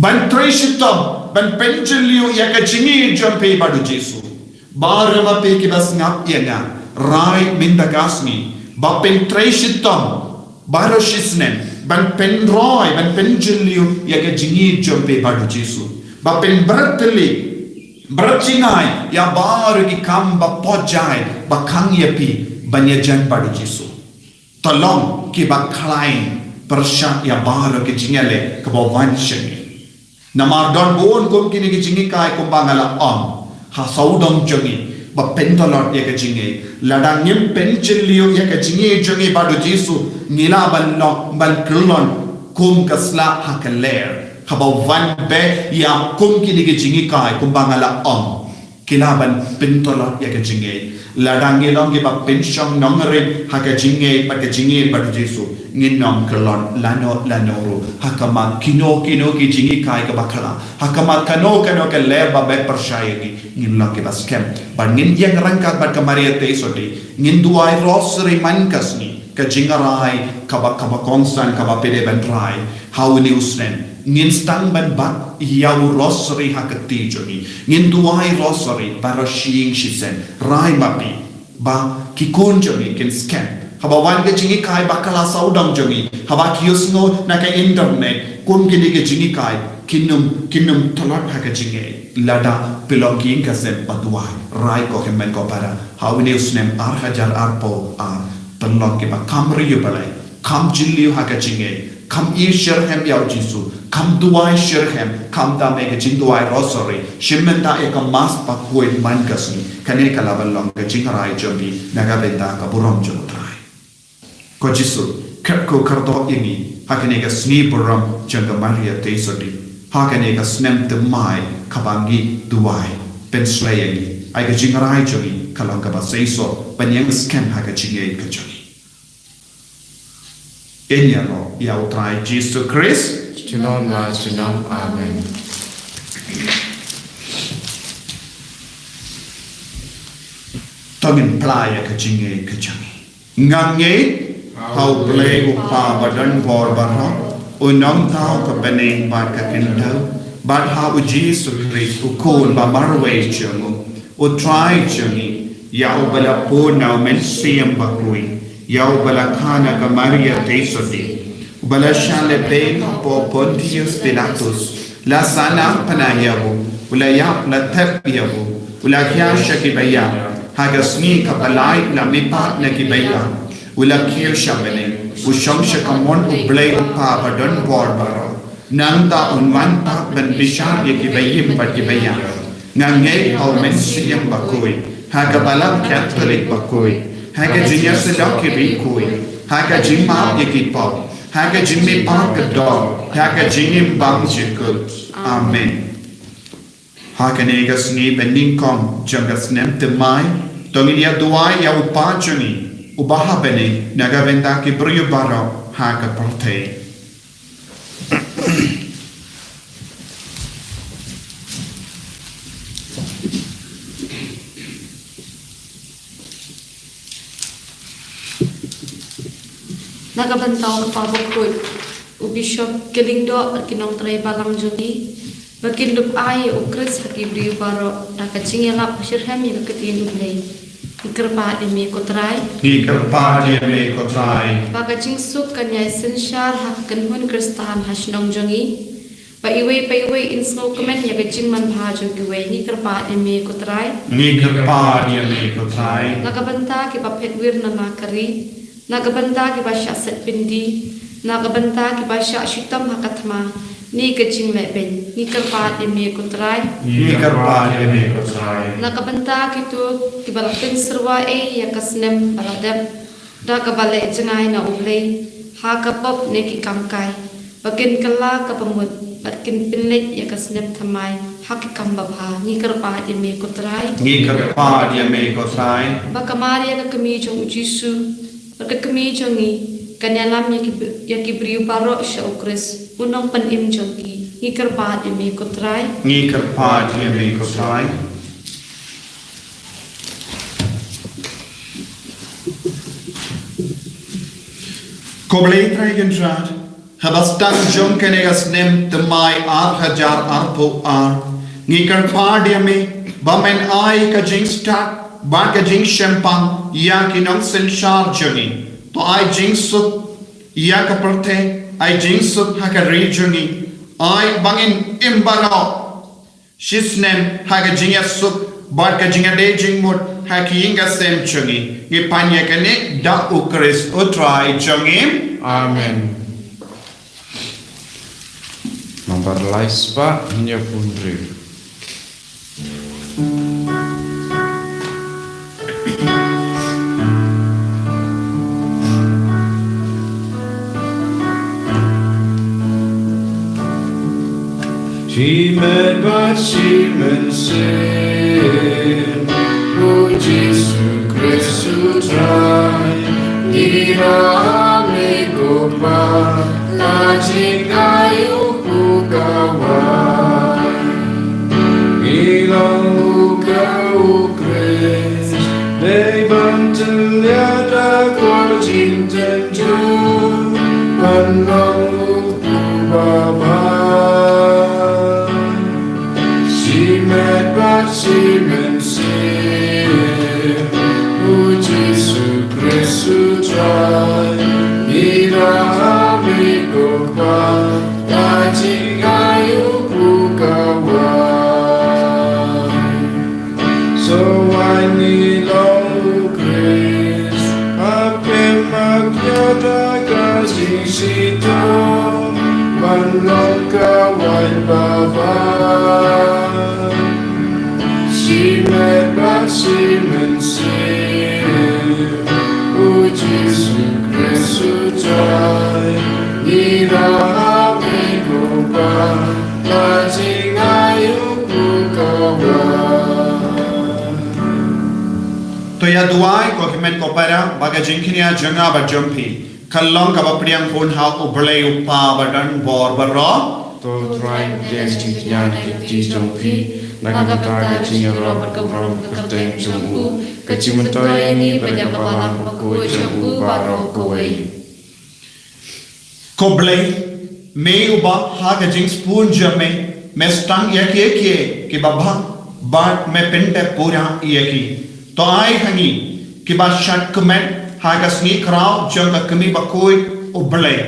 Ban trei shitom ban pynjylliew ïa ka jingïeit jong phi bad u Jisu. Baroh ma phi kiba sngap ïa nga, rai mynta ka sngi ba phin trei shitom baroh shi snem ban pynroi, ban pynjylliew ïa ka jingïeit jong phi bad u Jisu. Ba phin bret tylli, bret jngai ïa baroh ki kam ba poi jai ba khang ïa phi ban ïajan bad u Jisu. To long kiba khlaiñ pyrshah ïa baroh ki jingïaleh kiba wan sha ngi. Namar don bun kum kine ki jinghikai kumba nga la ong ha sawdong jong ngi, ba pyntlot ïa ka jingngeit. Lada ngim pynjylliew ïa ka jingngeit jong ngi bad u Jisu, ngi lah ban long, ban kyllon kum ka sla ha ka lyer. Haba wan beit ïa kum kine ki jinghikai kumba nga la ong, ki lah ban pyntlot ïa ka jingngeit. Lada ngi long kiba pynshong nongrim ha ka jingngeit bad ka jingïeit bad u Jisu, ngin ym kyllon lano lano ruh. Ha khmat kino kino ki jinghikai kiba khla, ha khmat kano kano ka lyer ba beit pyrshah ïa ngi, ngin long kiba skhem. Bad ngin ïeng ryngkat bad ka Maria Theisotti, ngin duwai rosary man ka sngi. Ka jingrai kaba, kaba kongsan kaba phi dei ban rai ha une u snem. Ngin sdang ban bat ïa u rosary ha ka kti jong ngi. Ngin duwai rosary baroh shi ïing shi sem. Rai ma phi ba ki khun jong ngi kin skhem. Haba wan ka jinghikai bakla sawdong jong ngi, haba ki ïohsngew na ka internet kum kine ki jinghikai, kin ym, kin ym tlot ha ka jingngeit. Lada phi long ki ïing ka sem ba duwai, rai ko hynmen ko para, ha une u snem ar hajar arphew ar, phin long kiba kham ri ïa u Blei, kham jylliew ha ka jingngeit, kham ïeit shitrhem ïa u Jisu, kham duwai shitrhem, kham tam ïa ka jingduwai rosary, shim bynta ïa ka Mass bakhuid man ka sngi. Kane ka lah ban long ka jingrai jong ngi na ka bynta ka burom jong u Trai. Ko Jisu, kyrkhu kyrdoh ïa ngi ha kane ka sngi burom jong ka Maria Theisotti, ha kane ka snem thymmai kaba ngi duwai, pynshlei ïa ngi. Ai ka jingrai jong ngi ka long kaba seisoh ban ïeng skhem ha ka jingngeit ka jong ngi. Ïaroh ïa u Trai Jisu Khrist. Junom la junom. Amen. To ngin plie ïa ka jingngeit ka jong ngi. Nga ngeit ha u Blei u Kpa ba don bor baroh, U Nongthaw ka bneng bad ka khyndew, bad ha u Jisu Khrist u Khun ba marwei jong u, u Trai jong ngi, ïa uba la bun na u Mynsiem Bakhuid, ïa uba la kha na ka Maria Theisotti, uba la shah lehbeiñ hapoh Pontius Pilatus, la sah na pynah ïa u, u la ïap, la thep ïa u, u la hiar sha kiba ïap, ha ka sngi kaba lai u la mihpat na kiba ïap, u la kiew sha bneng, u shong sha kamon u Blei u Kpa ba don bor baroh. Nangta un wan pat ban bishar ïa kiba im bad kiba ïap. Nga ngeit ha u Mynsiem Bakhuid, ha ka Balang Katholik bakhuid, ha ka jingïasyllok ki riewkhuid, ha ka jingmap ïa ki pop, ha ka jingmihpat ka doh, ha ka jingim bymjukut. Amen. Ha kane ka sngi ba nyngkong jong ka snem thymmai, to ngin ïa duwai ïa u Kpa jong ngi uba ha bneng na ka bynta ki briew baroh ha ka pyrthei. Na ka bynta u Kpa Bakhuid, u Bishop, ki lyngdoh, ki nongtrei balang jong ngi, ba kin dup ai ïa u Khrist ha ki briew baroh da ka jingïalap shitrhem ïa ka ktien u Blei. Ngi kyrpad ïa me ko Trai. Ngi kyrpad ïa me ko Trai. Ba ka jingsuk kan ïai synshar ha ka kynhun Khristan ha shnong jong ngi. Ba iwei pa iwei in sngewkmen ïa ka jingmanbha jong kiwei. Ngi kyrpad ïa me ko Trai. Ngi kyrpad ïa me ko Trai. Na ka bynta kiba phet wir na la ka ri, na ka bynta kiba shah set byndi, na ka bynta kiba shah shitom ha ka thma ne ka jinglehbeiñ, ngi kyrpad ïa me ko Trai. Ngi kyrpad ïa me ko Trai. Na ka bynta kito kiba la pynsyrwa ei ïa ka snem ba la dep da kaba leh jngai na u Blei ha ka pop ne ki kam kai, ba kin kylla kaba mut bad kin pynleit ïa ka snem thymmai ha ki kam babha, ngi kyrpad ïa me ko Trai. Ngi kyrpad ïa me ko Trai. Ba ka Maria ka kmie jong u Jisu bad ka kmie jong ngi kan ïalam ïa ki, ïa ki briew baroh sha u Khrist u Nongpynim jong ki, ngi kyrpad ïa me ko Trai. Ngi kyrpad ïa me ko Trai. Ko Blei Trai Kynrad, haba sdang jong kane ka snem thymmai ar hajar arphew ar, ngi kyrpad ïa me ba men ai ka jingstad bad ka jingshemphang ïa ki nongsynshar jong ngi. To ai jingsuk ïa ka pyrthei, ai jingsuk ha ka ri jong ngi, ai ba ngin im baroh shisnem ha ka jingïasuk bad ka jingïadei jingmut ha ki ïing ka sem jong ngi. Ngi pan ïa kane da u Khrist u Trai jong ngi. Amen. Nambar lai spah hynñiewphew hynriew. Shimet bad shimynsiem, u Jisu Khrist u Trai, ngi ïa me ko Kpa, la jngai u kpu kawai. Ngi long u ka u Khrist, dei ban tyllia da ka jingtynjuh, ban long u kpu babha. Shimet bad shimynsiem, u Jisu Khrist u Trai, ngi ïa me ko Kpa, la jngai u kpu kawai. So wan ngi long u Khrist, ap kem ap ïa da ka jingshitom, ban long kawai babha. Shimet bad shimynsiem, u Jisu Khrist u Trai, ngi ïa me ko Kpa, la jngai u kpu kawai. To ïa duwai ko hynmen ko para, ba ka jingkñia jong nga bad jong phi kan long kaba pdiang hun ha u Blei u Kpa ba don bor baroh. To Trai, pdiang jingkñia na ki kti jong phi, na ka bynta ka jingïaroh bad ka burom ka kyrteng jong u, ka jingmyntoi ïa ngi bad ïa ka balang bakhuid jong u baroh kawei. Ko Blei, Me uba ha ka jingsbun jong me, me sdang ïa kiei kiei kiba bha, bad me pyndep pura ïa ki. To ai ha ngi kiba shad kmen ha ka sngi khraw jong ka Kmie Bakhuid U Blei.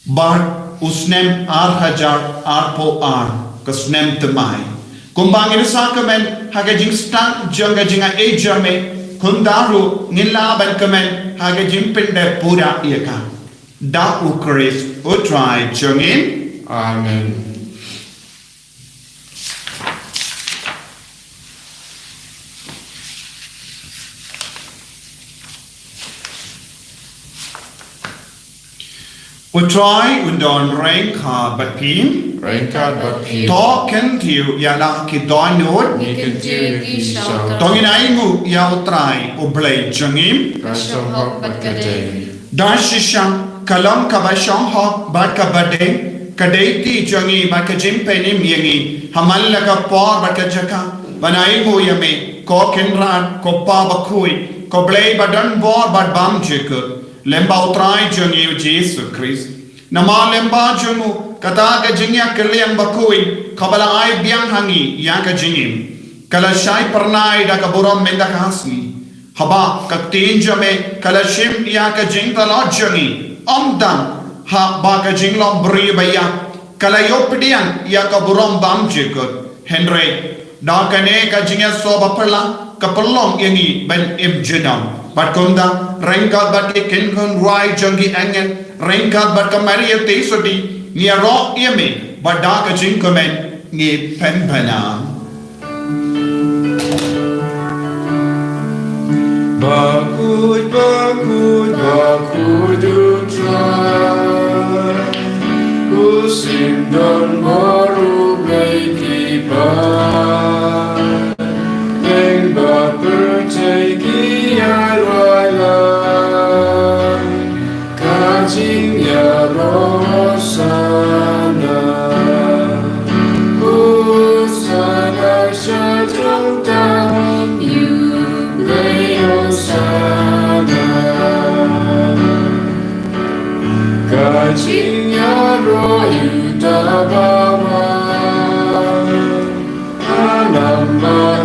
Bad u snem ar hajar arphew ar, ka snem thymmai. Kumba ngin sa kmen ha ka jingsdang jong ka jingai jong me, kumta ruh ngin lah ban kmen ha ka jingpyndep pura ïa ka. Da U Khrist U Trai jong ngi. Amen. U Trai un don ryngkat bad phi. Ryngkat bad phi. To kyntiew ïa la ki dohnud. Ngi kyntiew ïa ki sha uta. To ngin ainguh ïa U Trai U Blei jong ngi. Ka shong hok bad ka dei. Da shisha ka long kaba shong hok bad kaba dei, ka dei ti jong ngi bad ka jingpynim ïa ngi ha man la ka por bad ka jaka ban ainguh ïa me, ko Kynrad, ko Pa Bakhuid, ko Blei ba don bor bad bymjukut, lem bad U Trai jong ngi U Jisu Khrist. Namar lem bad jong u, kata ka jingïakylliang bakhuid kaba la ai biang ha ngi ïa ka jingim, ka la shai phyrnai da ka burom mynta ka sngi. Haba ka ktien jong me ka la shim ïa ka jingtlot jong ngi, ym tang haba ka jinglong briew ba ïap, ka la ïoh pdiang ïa ka burom bymjukut. Hynrei da kane ka jingïasoh ba phylla, ka pynlong ïa ngi ban im junom. Bad kumta, ryngkat bad ki kynhun rwai jong ki angel, ryngkat bad ka Maria Theisotti, ngi ïaroh ïa me, bad da ka jingkmen ngi pynbna. Bakhuid, bakhuid, bakhuid U Trai. U symbai don bor U Blei ki paidbah. Lyngba pyrthei ki ïaroh ïalam. Ka jingïaroh Hosana. Hosana sha jrong tam ïa U Blei Hosana. Ka jingïaroh ïa uta ba wan. Hangne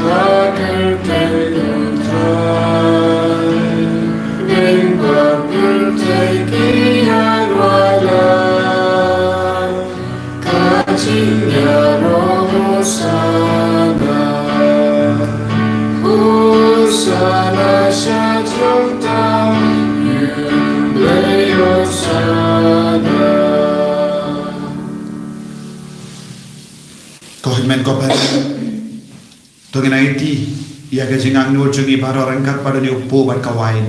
ha kyrteng U Trai, lyngba pyrthei ki ïaroh ïalam. Ka jingïaroh Hosana. Hosana sha jrong tam ïa U Blei Hosana. Ko hynmen ko para, to ngin aiti ïa ka jingangnud jong ngi baroh ryngkat bad une u kpu bad ka waiñ.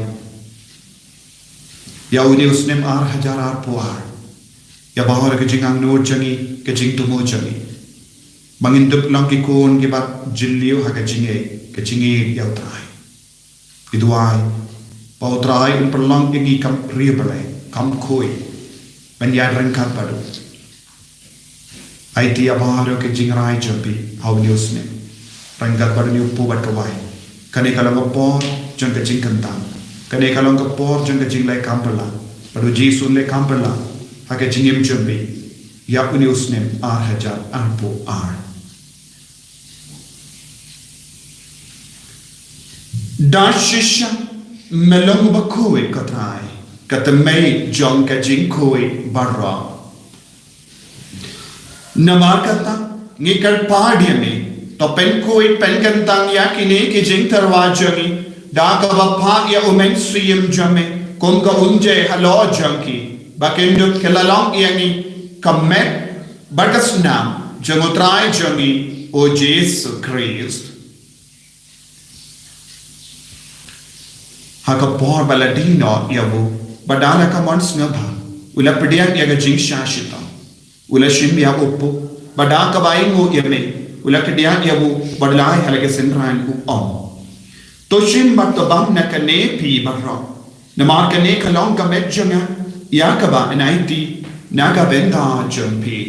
Ïa une u snem ar hajar arphew ar, ïa baroh ka jingangnud jong ngi, ka jingthmu jong ngi, ba ngin dup long ki khun kiba jylliew ha ka jingïeit, ka jingïeit ïa U Trai. Ngi duwai ba U Trai un pynlong ïa ngi kam riewblei, kam khuid, ban ïaid ryngkat bad u. Aiti ïa baroh ki jingrai jong phi ha une u snem, ryngkat bad une u kpu bad ka waiñ. Kane ka long ka por jong ka jingkyntang. Kane ka long ka por jong ka jingleh kam phylla. Bad U Jisu un leh kam phylla ha ka jingim jong phi ïa une u snem ar hajar arphew ar. Da shisha me long uba khuid, ko Trai, ka tymmen jong ka jingkhuid baroh. Namar kata, ngi kyrpad ïa me, to pynkhuid pynkyntang ïa kine ki jingtyrwa jong ngi da kaba phah ïa U Mynsiem jong me kum ka umjai halor jong ki, ba kin dup ki la long ïa ngi ka met bad ka snam jong U Trai jong ngi U Jisu Khrist. Ha ka por ba la die noh ïa u, bad da la ka mon sngewbha, u la pdiang ïa ka jingshah shitom. U la shim ïa u kpu, bad da kaba ainguh ïa me, u la kdiah ïa u, bad u la ai ha la ka synran, u ong: To shim bad to bam na kane phi baroh. Namar kane ka long ka met jong nga, ïa kaba yn aiti na ka bynta jong phi.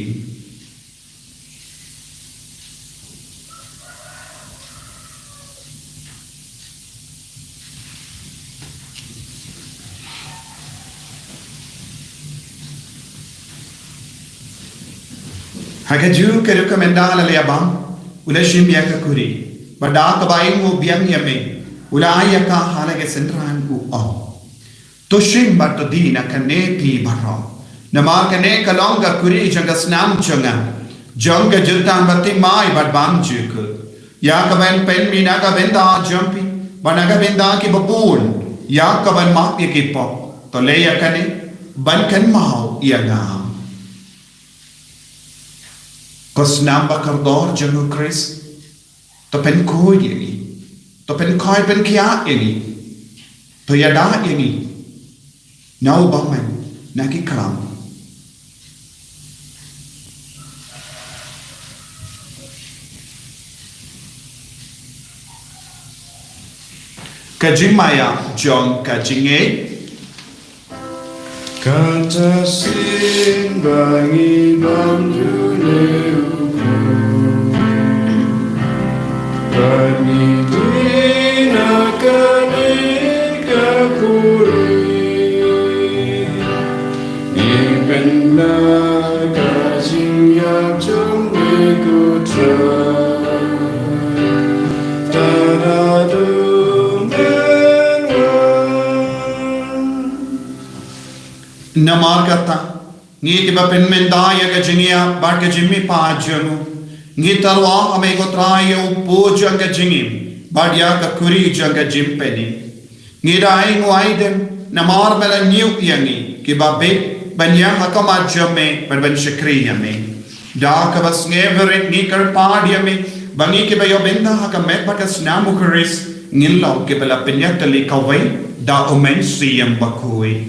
Ha kajuh ka rukom ynda la leh bam, u la shim ïa ka kuri, bad da kaba ainguh biang ïa me, u la ai ïa ka ha la ka synran, u ong: To shim bad to die na kane phi baroh, namar kane ka long ka kuri jong ka snam jong nga, jong ka jutang ba thymmai bad bymjukut, ïa kaban pynmih na ka bynta jong phi bad na ka bynta kiba bun, ïa kaban map ïa ki pop. To leh ïa kane ban kynmaw ïa nga. Ko snam ba kordor jong u Khrist, to pynkhuid ïa ngi, to pynkhuid pynkhiah ïa ngi, to ïada ïa ngi na u bymman, na ki khlam. Ka jingmaïa jong ka jingngeit. Kata sien ba ngi bam jong u Khrist, ba ngi die na kane ka kuri, ngi pynbna ka jingïap jong me, ko Trai. Tada dum ben wan. Namar kata, ngi kiba pynmynta ïa ka jingïap bad ka jingmihpat jong u, ngi tyrwa ha me ko Trai ïa u pud jong ka jingim bad ïa ka kuri jong ka jingpynim. Ngi da ainguh aidem namar me la ñiew ïa ngi kiba bit ban ïeng ha khmat jong me bad ban shakri ïa me. Da kaba sngewrit ngi kyrpad ïa me ba ngi kiba ïoh bynta ha ka met bad ka snam u Khrist ngin long kiba la pynïatylli kawei da u Mynsiem Bakhuid.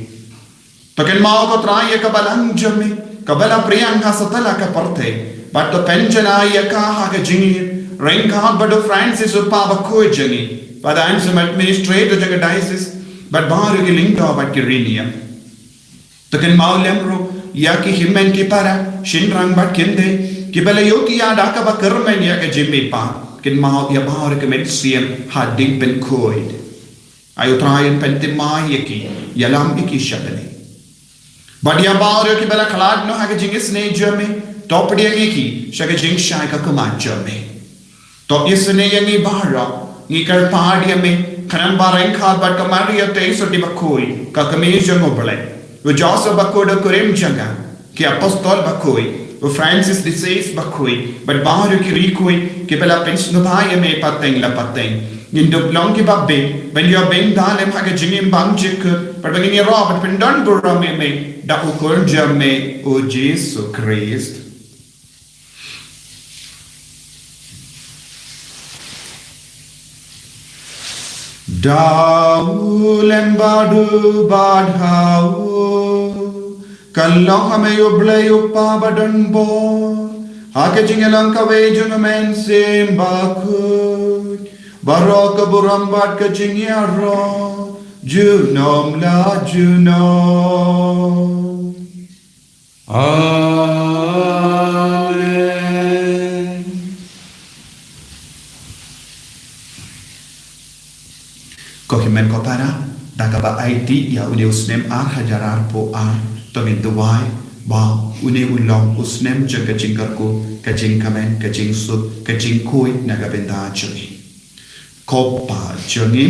To kynmaw ko Trai ïa ka balang jong me kaba la pdiang ha satlak ka pyrthei, bad to pynjanai ïa ka ha ka jingïeit ryngkat bad u Francis u Pape bakhuid jong ngi, bad Anselm administrator jong ka diocese, bad baroh ki lyngdoh bad ki riewniam. To kynmaw lem ruh ïa ki hynmen ki para, shynrang bad kynthei kiba la ïoh ki ïada kaba kyrmen ïa ka jingmihpat. Kynmaw ïa baroh ki mynsiem ha ding pynkhuid. Ai u Trai un pynthymmai ïa ki, ïalam ïa ki sha bneng. Bad ïa baroh kiba la khlad noh ha ka jingisynei jong me, to pdiang ïa ki sha ka jingshai ka khmat jong me. To isynei ïa ngi baroh, ngi kyrpad ïa me, khnang ba ryngkat bad ka Maria Theisotti bakhuid, ka Kmie jong u Blei, u Joseph bakhuid u kurim jong nga, ki apostol bakhuid, u Francis de Sales bakhuid, bad baroh ki riewkhuid kiba la pynsngewbha ïa me pateng la pateng, ngin dup long kiba bit ban ïoh bynta lem ha ka jingim bymjukut, bad ba ngin ïaroh bad pyndonburom ïa me da u Khun jong me, u Jisu Khrist. Da u lem bad u bad ha u, ka long ha me U Blei U Kpa badonbor, ha ka jingïalang kawei jong U Mynsiem Bakhuid, baroh ka burom bad ka jingïaroh junom la junom. Amen. Ko hynmen ko para, da kaba aiti ïa une u snem ar hajar arphew ar, to ngin duwai ba une un long u snem jong ka jingkyrkhu, ka jingkmen, ka jingsuk, ka jingkhuid na ka bynta jong ngi. Ko Pa jong ngi,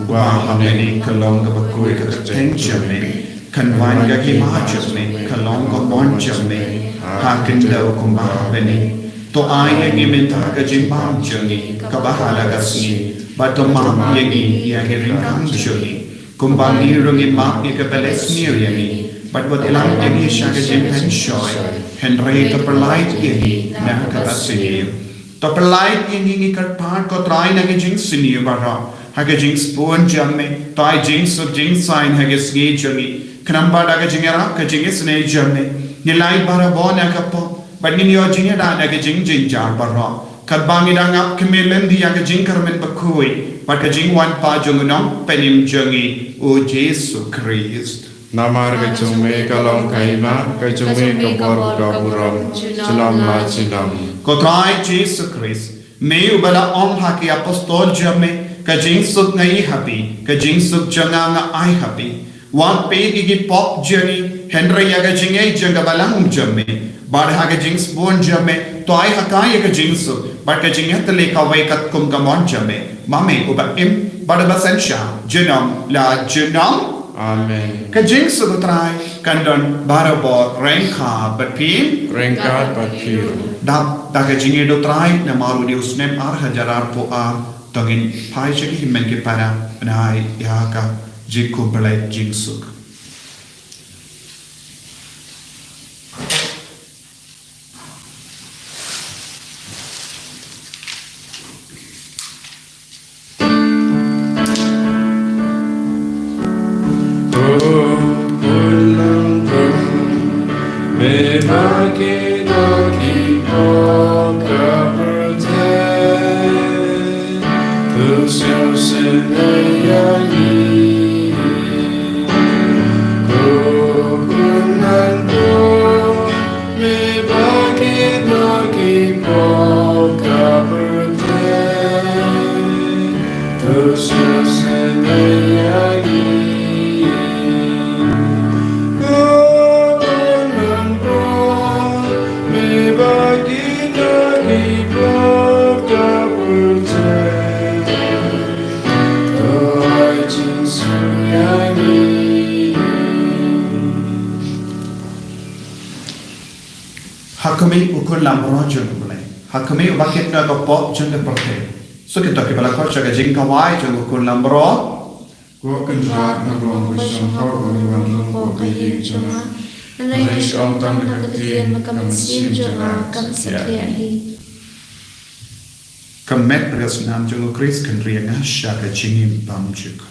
uba ha bneng, ka long kaba khuid ka kyrteng jong me, kan wan ka hima jong me, ka long ka mon jong me ha khyndew kumba ha bneng. To ai ïa ngi mynta ka jingbam jong ngi kaba ha la ka sngi, bad to map ïa ngi ïa ki ryngkang jong ngi, kumba ngi ruh ngi map ïa kiba leh sniew ïa ngi, bad wat ïalam ïa ngi sha ka jingpynshoi, hynrei to pyllait ïa ngi na kaba sniew. To pyllait ïa ngi, ngi kyrpad ko Trai, na ka jingsniew baroh ha ka jingsbun jong me. To ai jingsuk jingsaiñ ha ka sngi jong ngi, khnang ba da ka jingïarap ka jingisynei jong me, ngin lait barabor na ka pop, bad ngin ïoh jingïada na ka jingjynjar baroh, katba ngi dang ap khmih lynti ïa ka jingkyrmen bakhuid bad ka jingwan pat jong u Nongpynim jong ngi, u Jisu Khrist. Namar ka jong me ka long ka hima, ka jong me ka bor ka burom, junom la junom. Ko Trai Jisu Khrist, me uba la ong ha ki apostol jong me, ka jingsuk nga ïoh ha phi, ka jingsuk jong nga nga ai ha phi. Wat peit ïa ki pop jong ngi, Hynrei ïa ka jingïeit jong ka balang jong me, bad ha ka jingsbun jong me, to ai ha ka ïa ka jingsuk, bad ka jingïatylli kawei katkum ka mon jong me, ma me uba im, bad uba synshar, junom la junom. Amen. Ka jingsuk U Trai kan don barabor ryngkat bad phi. Ryngkat bad phi ruh. Dap da ka jingïeit U Trai, namar une u snem ar hajar arphew ar, to ngin phai sha ki hynmen ki para, ban ai ïa ka jingkhublei jingsuk. Ha khmih u khun lamro jong U Blei. Ha khmih uba kit na ka pop jong ka pyrthei. Suk ïa kito kiba la khot sha ka jingkhawai jong u khun lamro. Ko Kynrad, nga long ba shong hok ba me wan rung hapoh ka ïing jong nga. Hynrei shu ong tang da ka ktien ba ka mynsiem jong nga kan sa thiah hi. Ka met bad ka snam jong U Khrist kan ri ïa nga sha ka jingim bymjukut.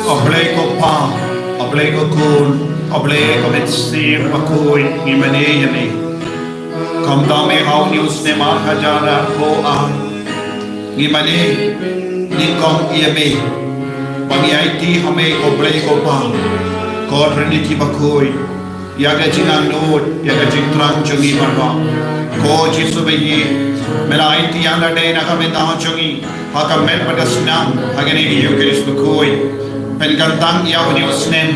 O Blei ko Pa, O Blei ko Khun, O Blei ko Mynsiem Bakhuid, ngi mane ïa me. Kumta me ha une u snem ar hajar arphew ar, ngi mane nyngkong ïa me, ba ngi aiti ha me ko Blei ko Pa, ko Trinity Bakhuid, ïa ka jingangnud, ïa ka jingthrang jong ngi baroh. Ko Jisu baïeit, me la aiti ïa lade na ka bynta jong ngi, ha ka met bad ka snam, ha kane ka Eukharist Bakhuid. Pynkyntang ïa une u snem,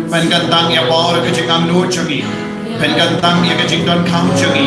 pynkyntang ïa baroh ka jingangnud jong ngi, pynkyntang ïa ka jingdonkam jong ngi.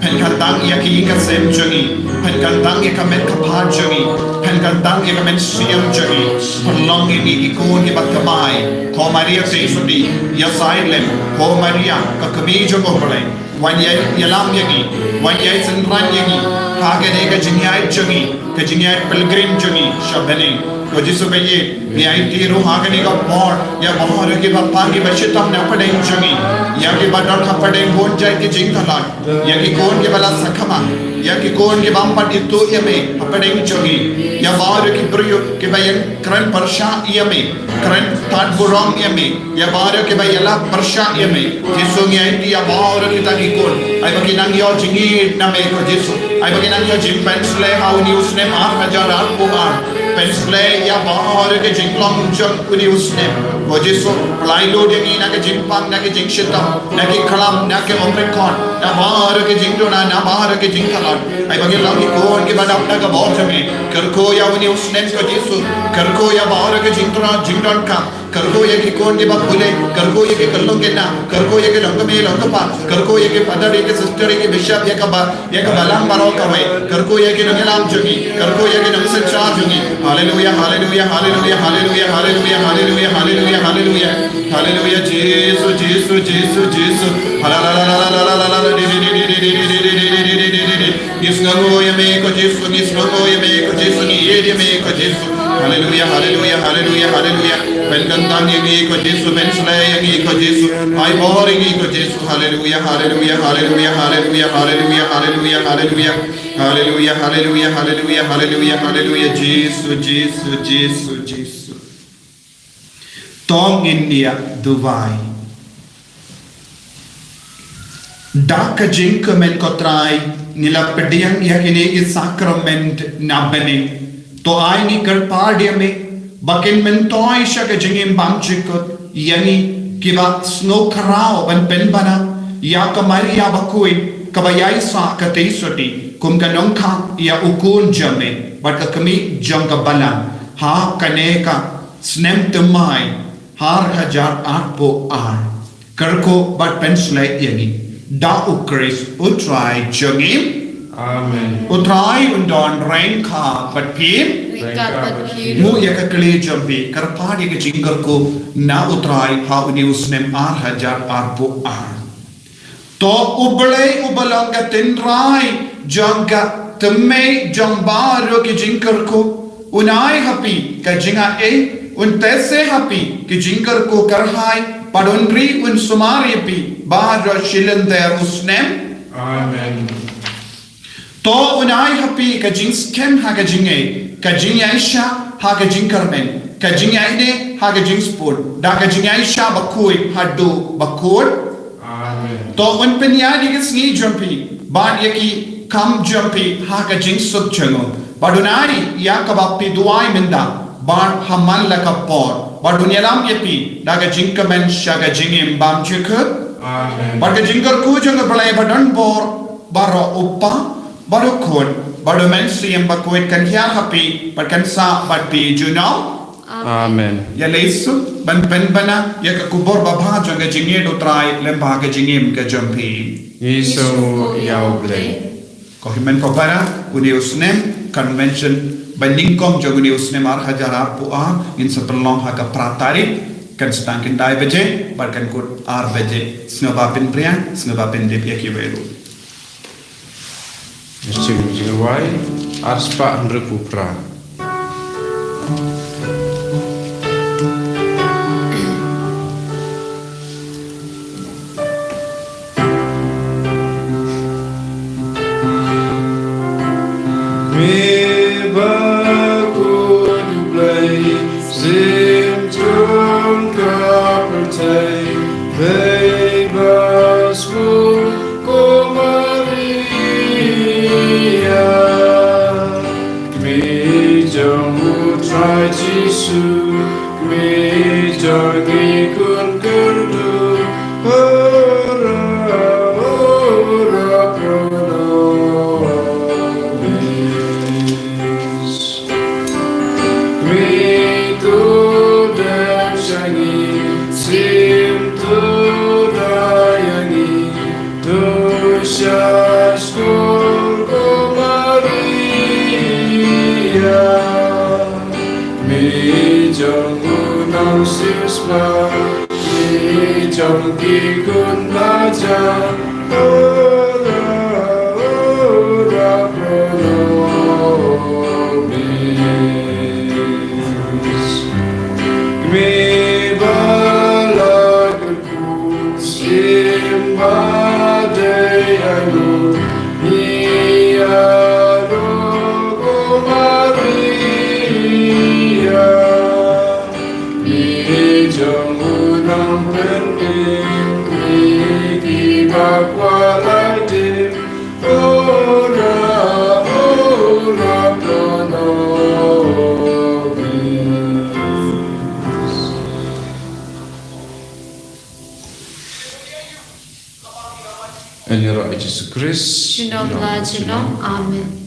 Pynkyntang ïa ki ïing ka sem jong ngi. Pynkyntang ïa ka met ka phad jong ngi. Pynkyntang ïa ka mynsiem jong ngi. Pynlong ïa ngi ki khun kiba thymmai. Ko Maria Theisotti, ïasaid lem. Ko Maria, ka kmie jong U Blei. Wan ïa, ïalam ïa ngi. Wan ïa synran ïa ngi. Ha kane ka jingïaid jong ngi. Ka jingïaid pilgrim jong ngi sha bneng. Ko Jisu ba ïeit, ngi aiti ruh ha kane ka por ïa baroh kiba pang kiba shitom na pdeng jong ngi. Ïa kiba don ha pdeng bun jait ki jingtlot. Ïa ki khun kiba la sakma. Ïa ki khun kiba ym pat ithuh ïa me ha pdeng jong ngi. Ïa baroh ki briew kiba ïeng kren pyrshah ïa me. Kren tad burom ïa me. Ïa baroh kiba ïalap pyrshah ïa me. Jisu ngi aiti ïa baroh kita ki khun. Ai ba ki nang ïoh jingïeit na me ko Jisu. Ai ba ki nang ïoh jingpynshlei ha une u snem ar hajar arphew ar. Pynshlei ïa baroh ki jinglong jong une u snem. Ko Jisu, pynlait lut ïa ngi na ki jingpang, na ki jingshitom, na ki klam, na ki Omicron, na baroh ki jingduna, na baroh ki jingtlot. Ai ba ngin long ki khun kiba dap da ka bor jong me. Kyrkhu ïa une u snem ko Jisu. Kyrkhu ïa baroh ki jingtrei, jingdonkam. Kyrkhu ïa ki khun kiba pule, kyrkhu ïa ki khyllung khynnah, kyrkhu ïa ki longkmie longkpa, kyrkhu ïa ki father, ïa ki sister, ïa ki bishop, ïa ka ba, ïa ka balang baroh kawei, kyrkhu ïa ki nongïalam jong ngi, kyrkhu ïa ki nongsynshar jong ngi. Haleluya, haleluya, haleluya, haleluya, Jisu, Jisu, Jisu, Jisu. Haleluya, Ngi sngewnguh ïa me ko Jisu, ngi sngewnguh ïa me ko Jisu, ngi ïeit ïa me ko Jisu. Haleluya, haleluya, haleluya, haleluya. Pynkyntang ïa ngi ko Jisu, pynshlei ïa ngi ko Jisu. Ai bor ïa ngi ko Jisu. Haleluya, haleluya, haleluya, haleluya, haleluya, haleluya, haleluya. Haleluya, haleluya, haleluya, haleluya, haleluya, Jisu, Jisu, Jisu, Jisu. To ngin ïa duwai. Da ka jingkmen ko Trai, ngi la pdiang ïa kine ki sakrament na bneng. To ai ngi kyrpad ïa me ba kin myntoi sha ka jingim bymjukut ïa ngi kiba sngewkhraw ban pynbna ïa ka Maria bakhuid kaba ïaisah ka Theisotti kum ka nongkhap ïa u Khun jong me bad ka kmie jong ka balang ha kane ka snem thymmai ar hajar arphew ar. Kyrkhu bad pynshlei ïa ngi da U Khrist U Trai jong ngi. Amen. U Trai un don ryngkat bad phi. Ryngkat bad phi. Nguh ïa ka kylli jong phi, kyrpad ïa ka jingkyrkhu na U Trai ha une u snem ar hajar arphew ar. To U Blei uba long ka tynrai jong ka thymmei jong baroh ki jingkyrkhu, un ai ha phi ka jingaiei, un teh se ha phi ki jingkyrkhu kyrhai, bad un ri un sumar ïa phi baroh shi lynter u snem. Amen. To un ai ha phi ka jingskhem ha ka jingngeit, ka jingïaishah ha ka jingkyrmen, ka jingïaineh ha ka jingspun, da ka jingïaishah bakhuid haduh bakut. Amen. To un pynïaid ïa ki sngi jong phi bad ïa ki kam jong phi ha ka jingsuk jong u. Bad un ai ïa kaba phi duwai mynta bad ha man la ka por. Bad un ïalam ïa phi da ka jingkmen sha ka jingim bymjukut. Amen. Bad ka jingkyrkhu jong U Blei ba don bor baroh, U Kpa, bad U Khun, bad U Mynsiem Bakhuid kan hiar ha phi bad kan sah bad phi junom. Amen. Ïa lei suk ban pynbna ïa ka khubor babha jong ka jingïeit U Trai lyngba ka jingim ka jong phi. Ngi sngewnguh ïa U Blei. Ko hynmen ko para, une u snem convention ba nyngkong jong une u snem ar hajar arphew ar ngin sa pynlong ha ka phra tarik, kan sdang khyndai baje bad kan kut ar baje. Sngewbha pynpriang, sngewbha pyndep ïa kiwei ruh. Jingïasaid, jingïasaid, ar spah hynriewphew phra. Me bakhuid U Blei, shim jong ka pyrthei, me ba sngewbha ko Maria. Me jong U Trai Jisu, me jong i khun kyrduh, ora, ora pro nobis. Me to dem sha ngi, shim to da ïa ngi, to sha jong u nongsiewspah, i jong ki khun la jia. Ora, ora pro nobis. Me ba la kyrkhu shim ba dei ainguh, ïaroh ko Maria. I jong u nongpynim, i kiba kwah lait im. Ora, ora pro nobis. Yn ïaroh ïa Jisu Khrist. Junom la junom. Amen.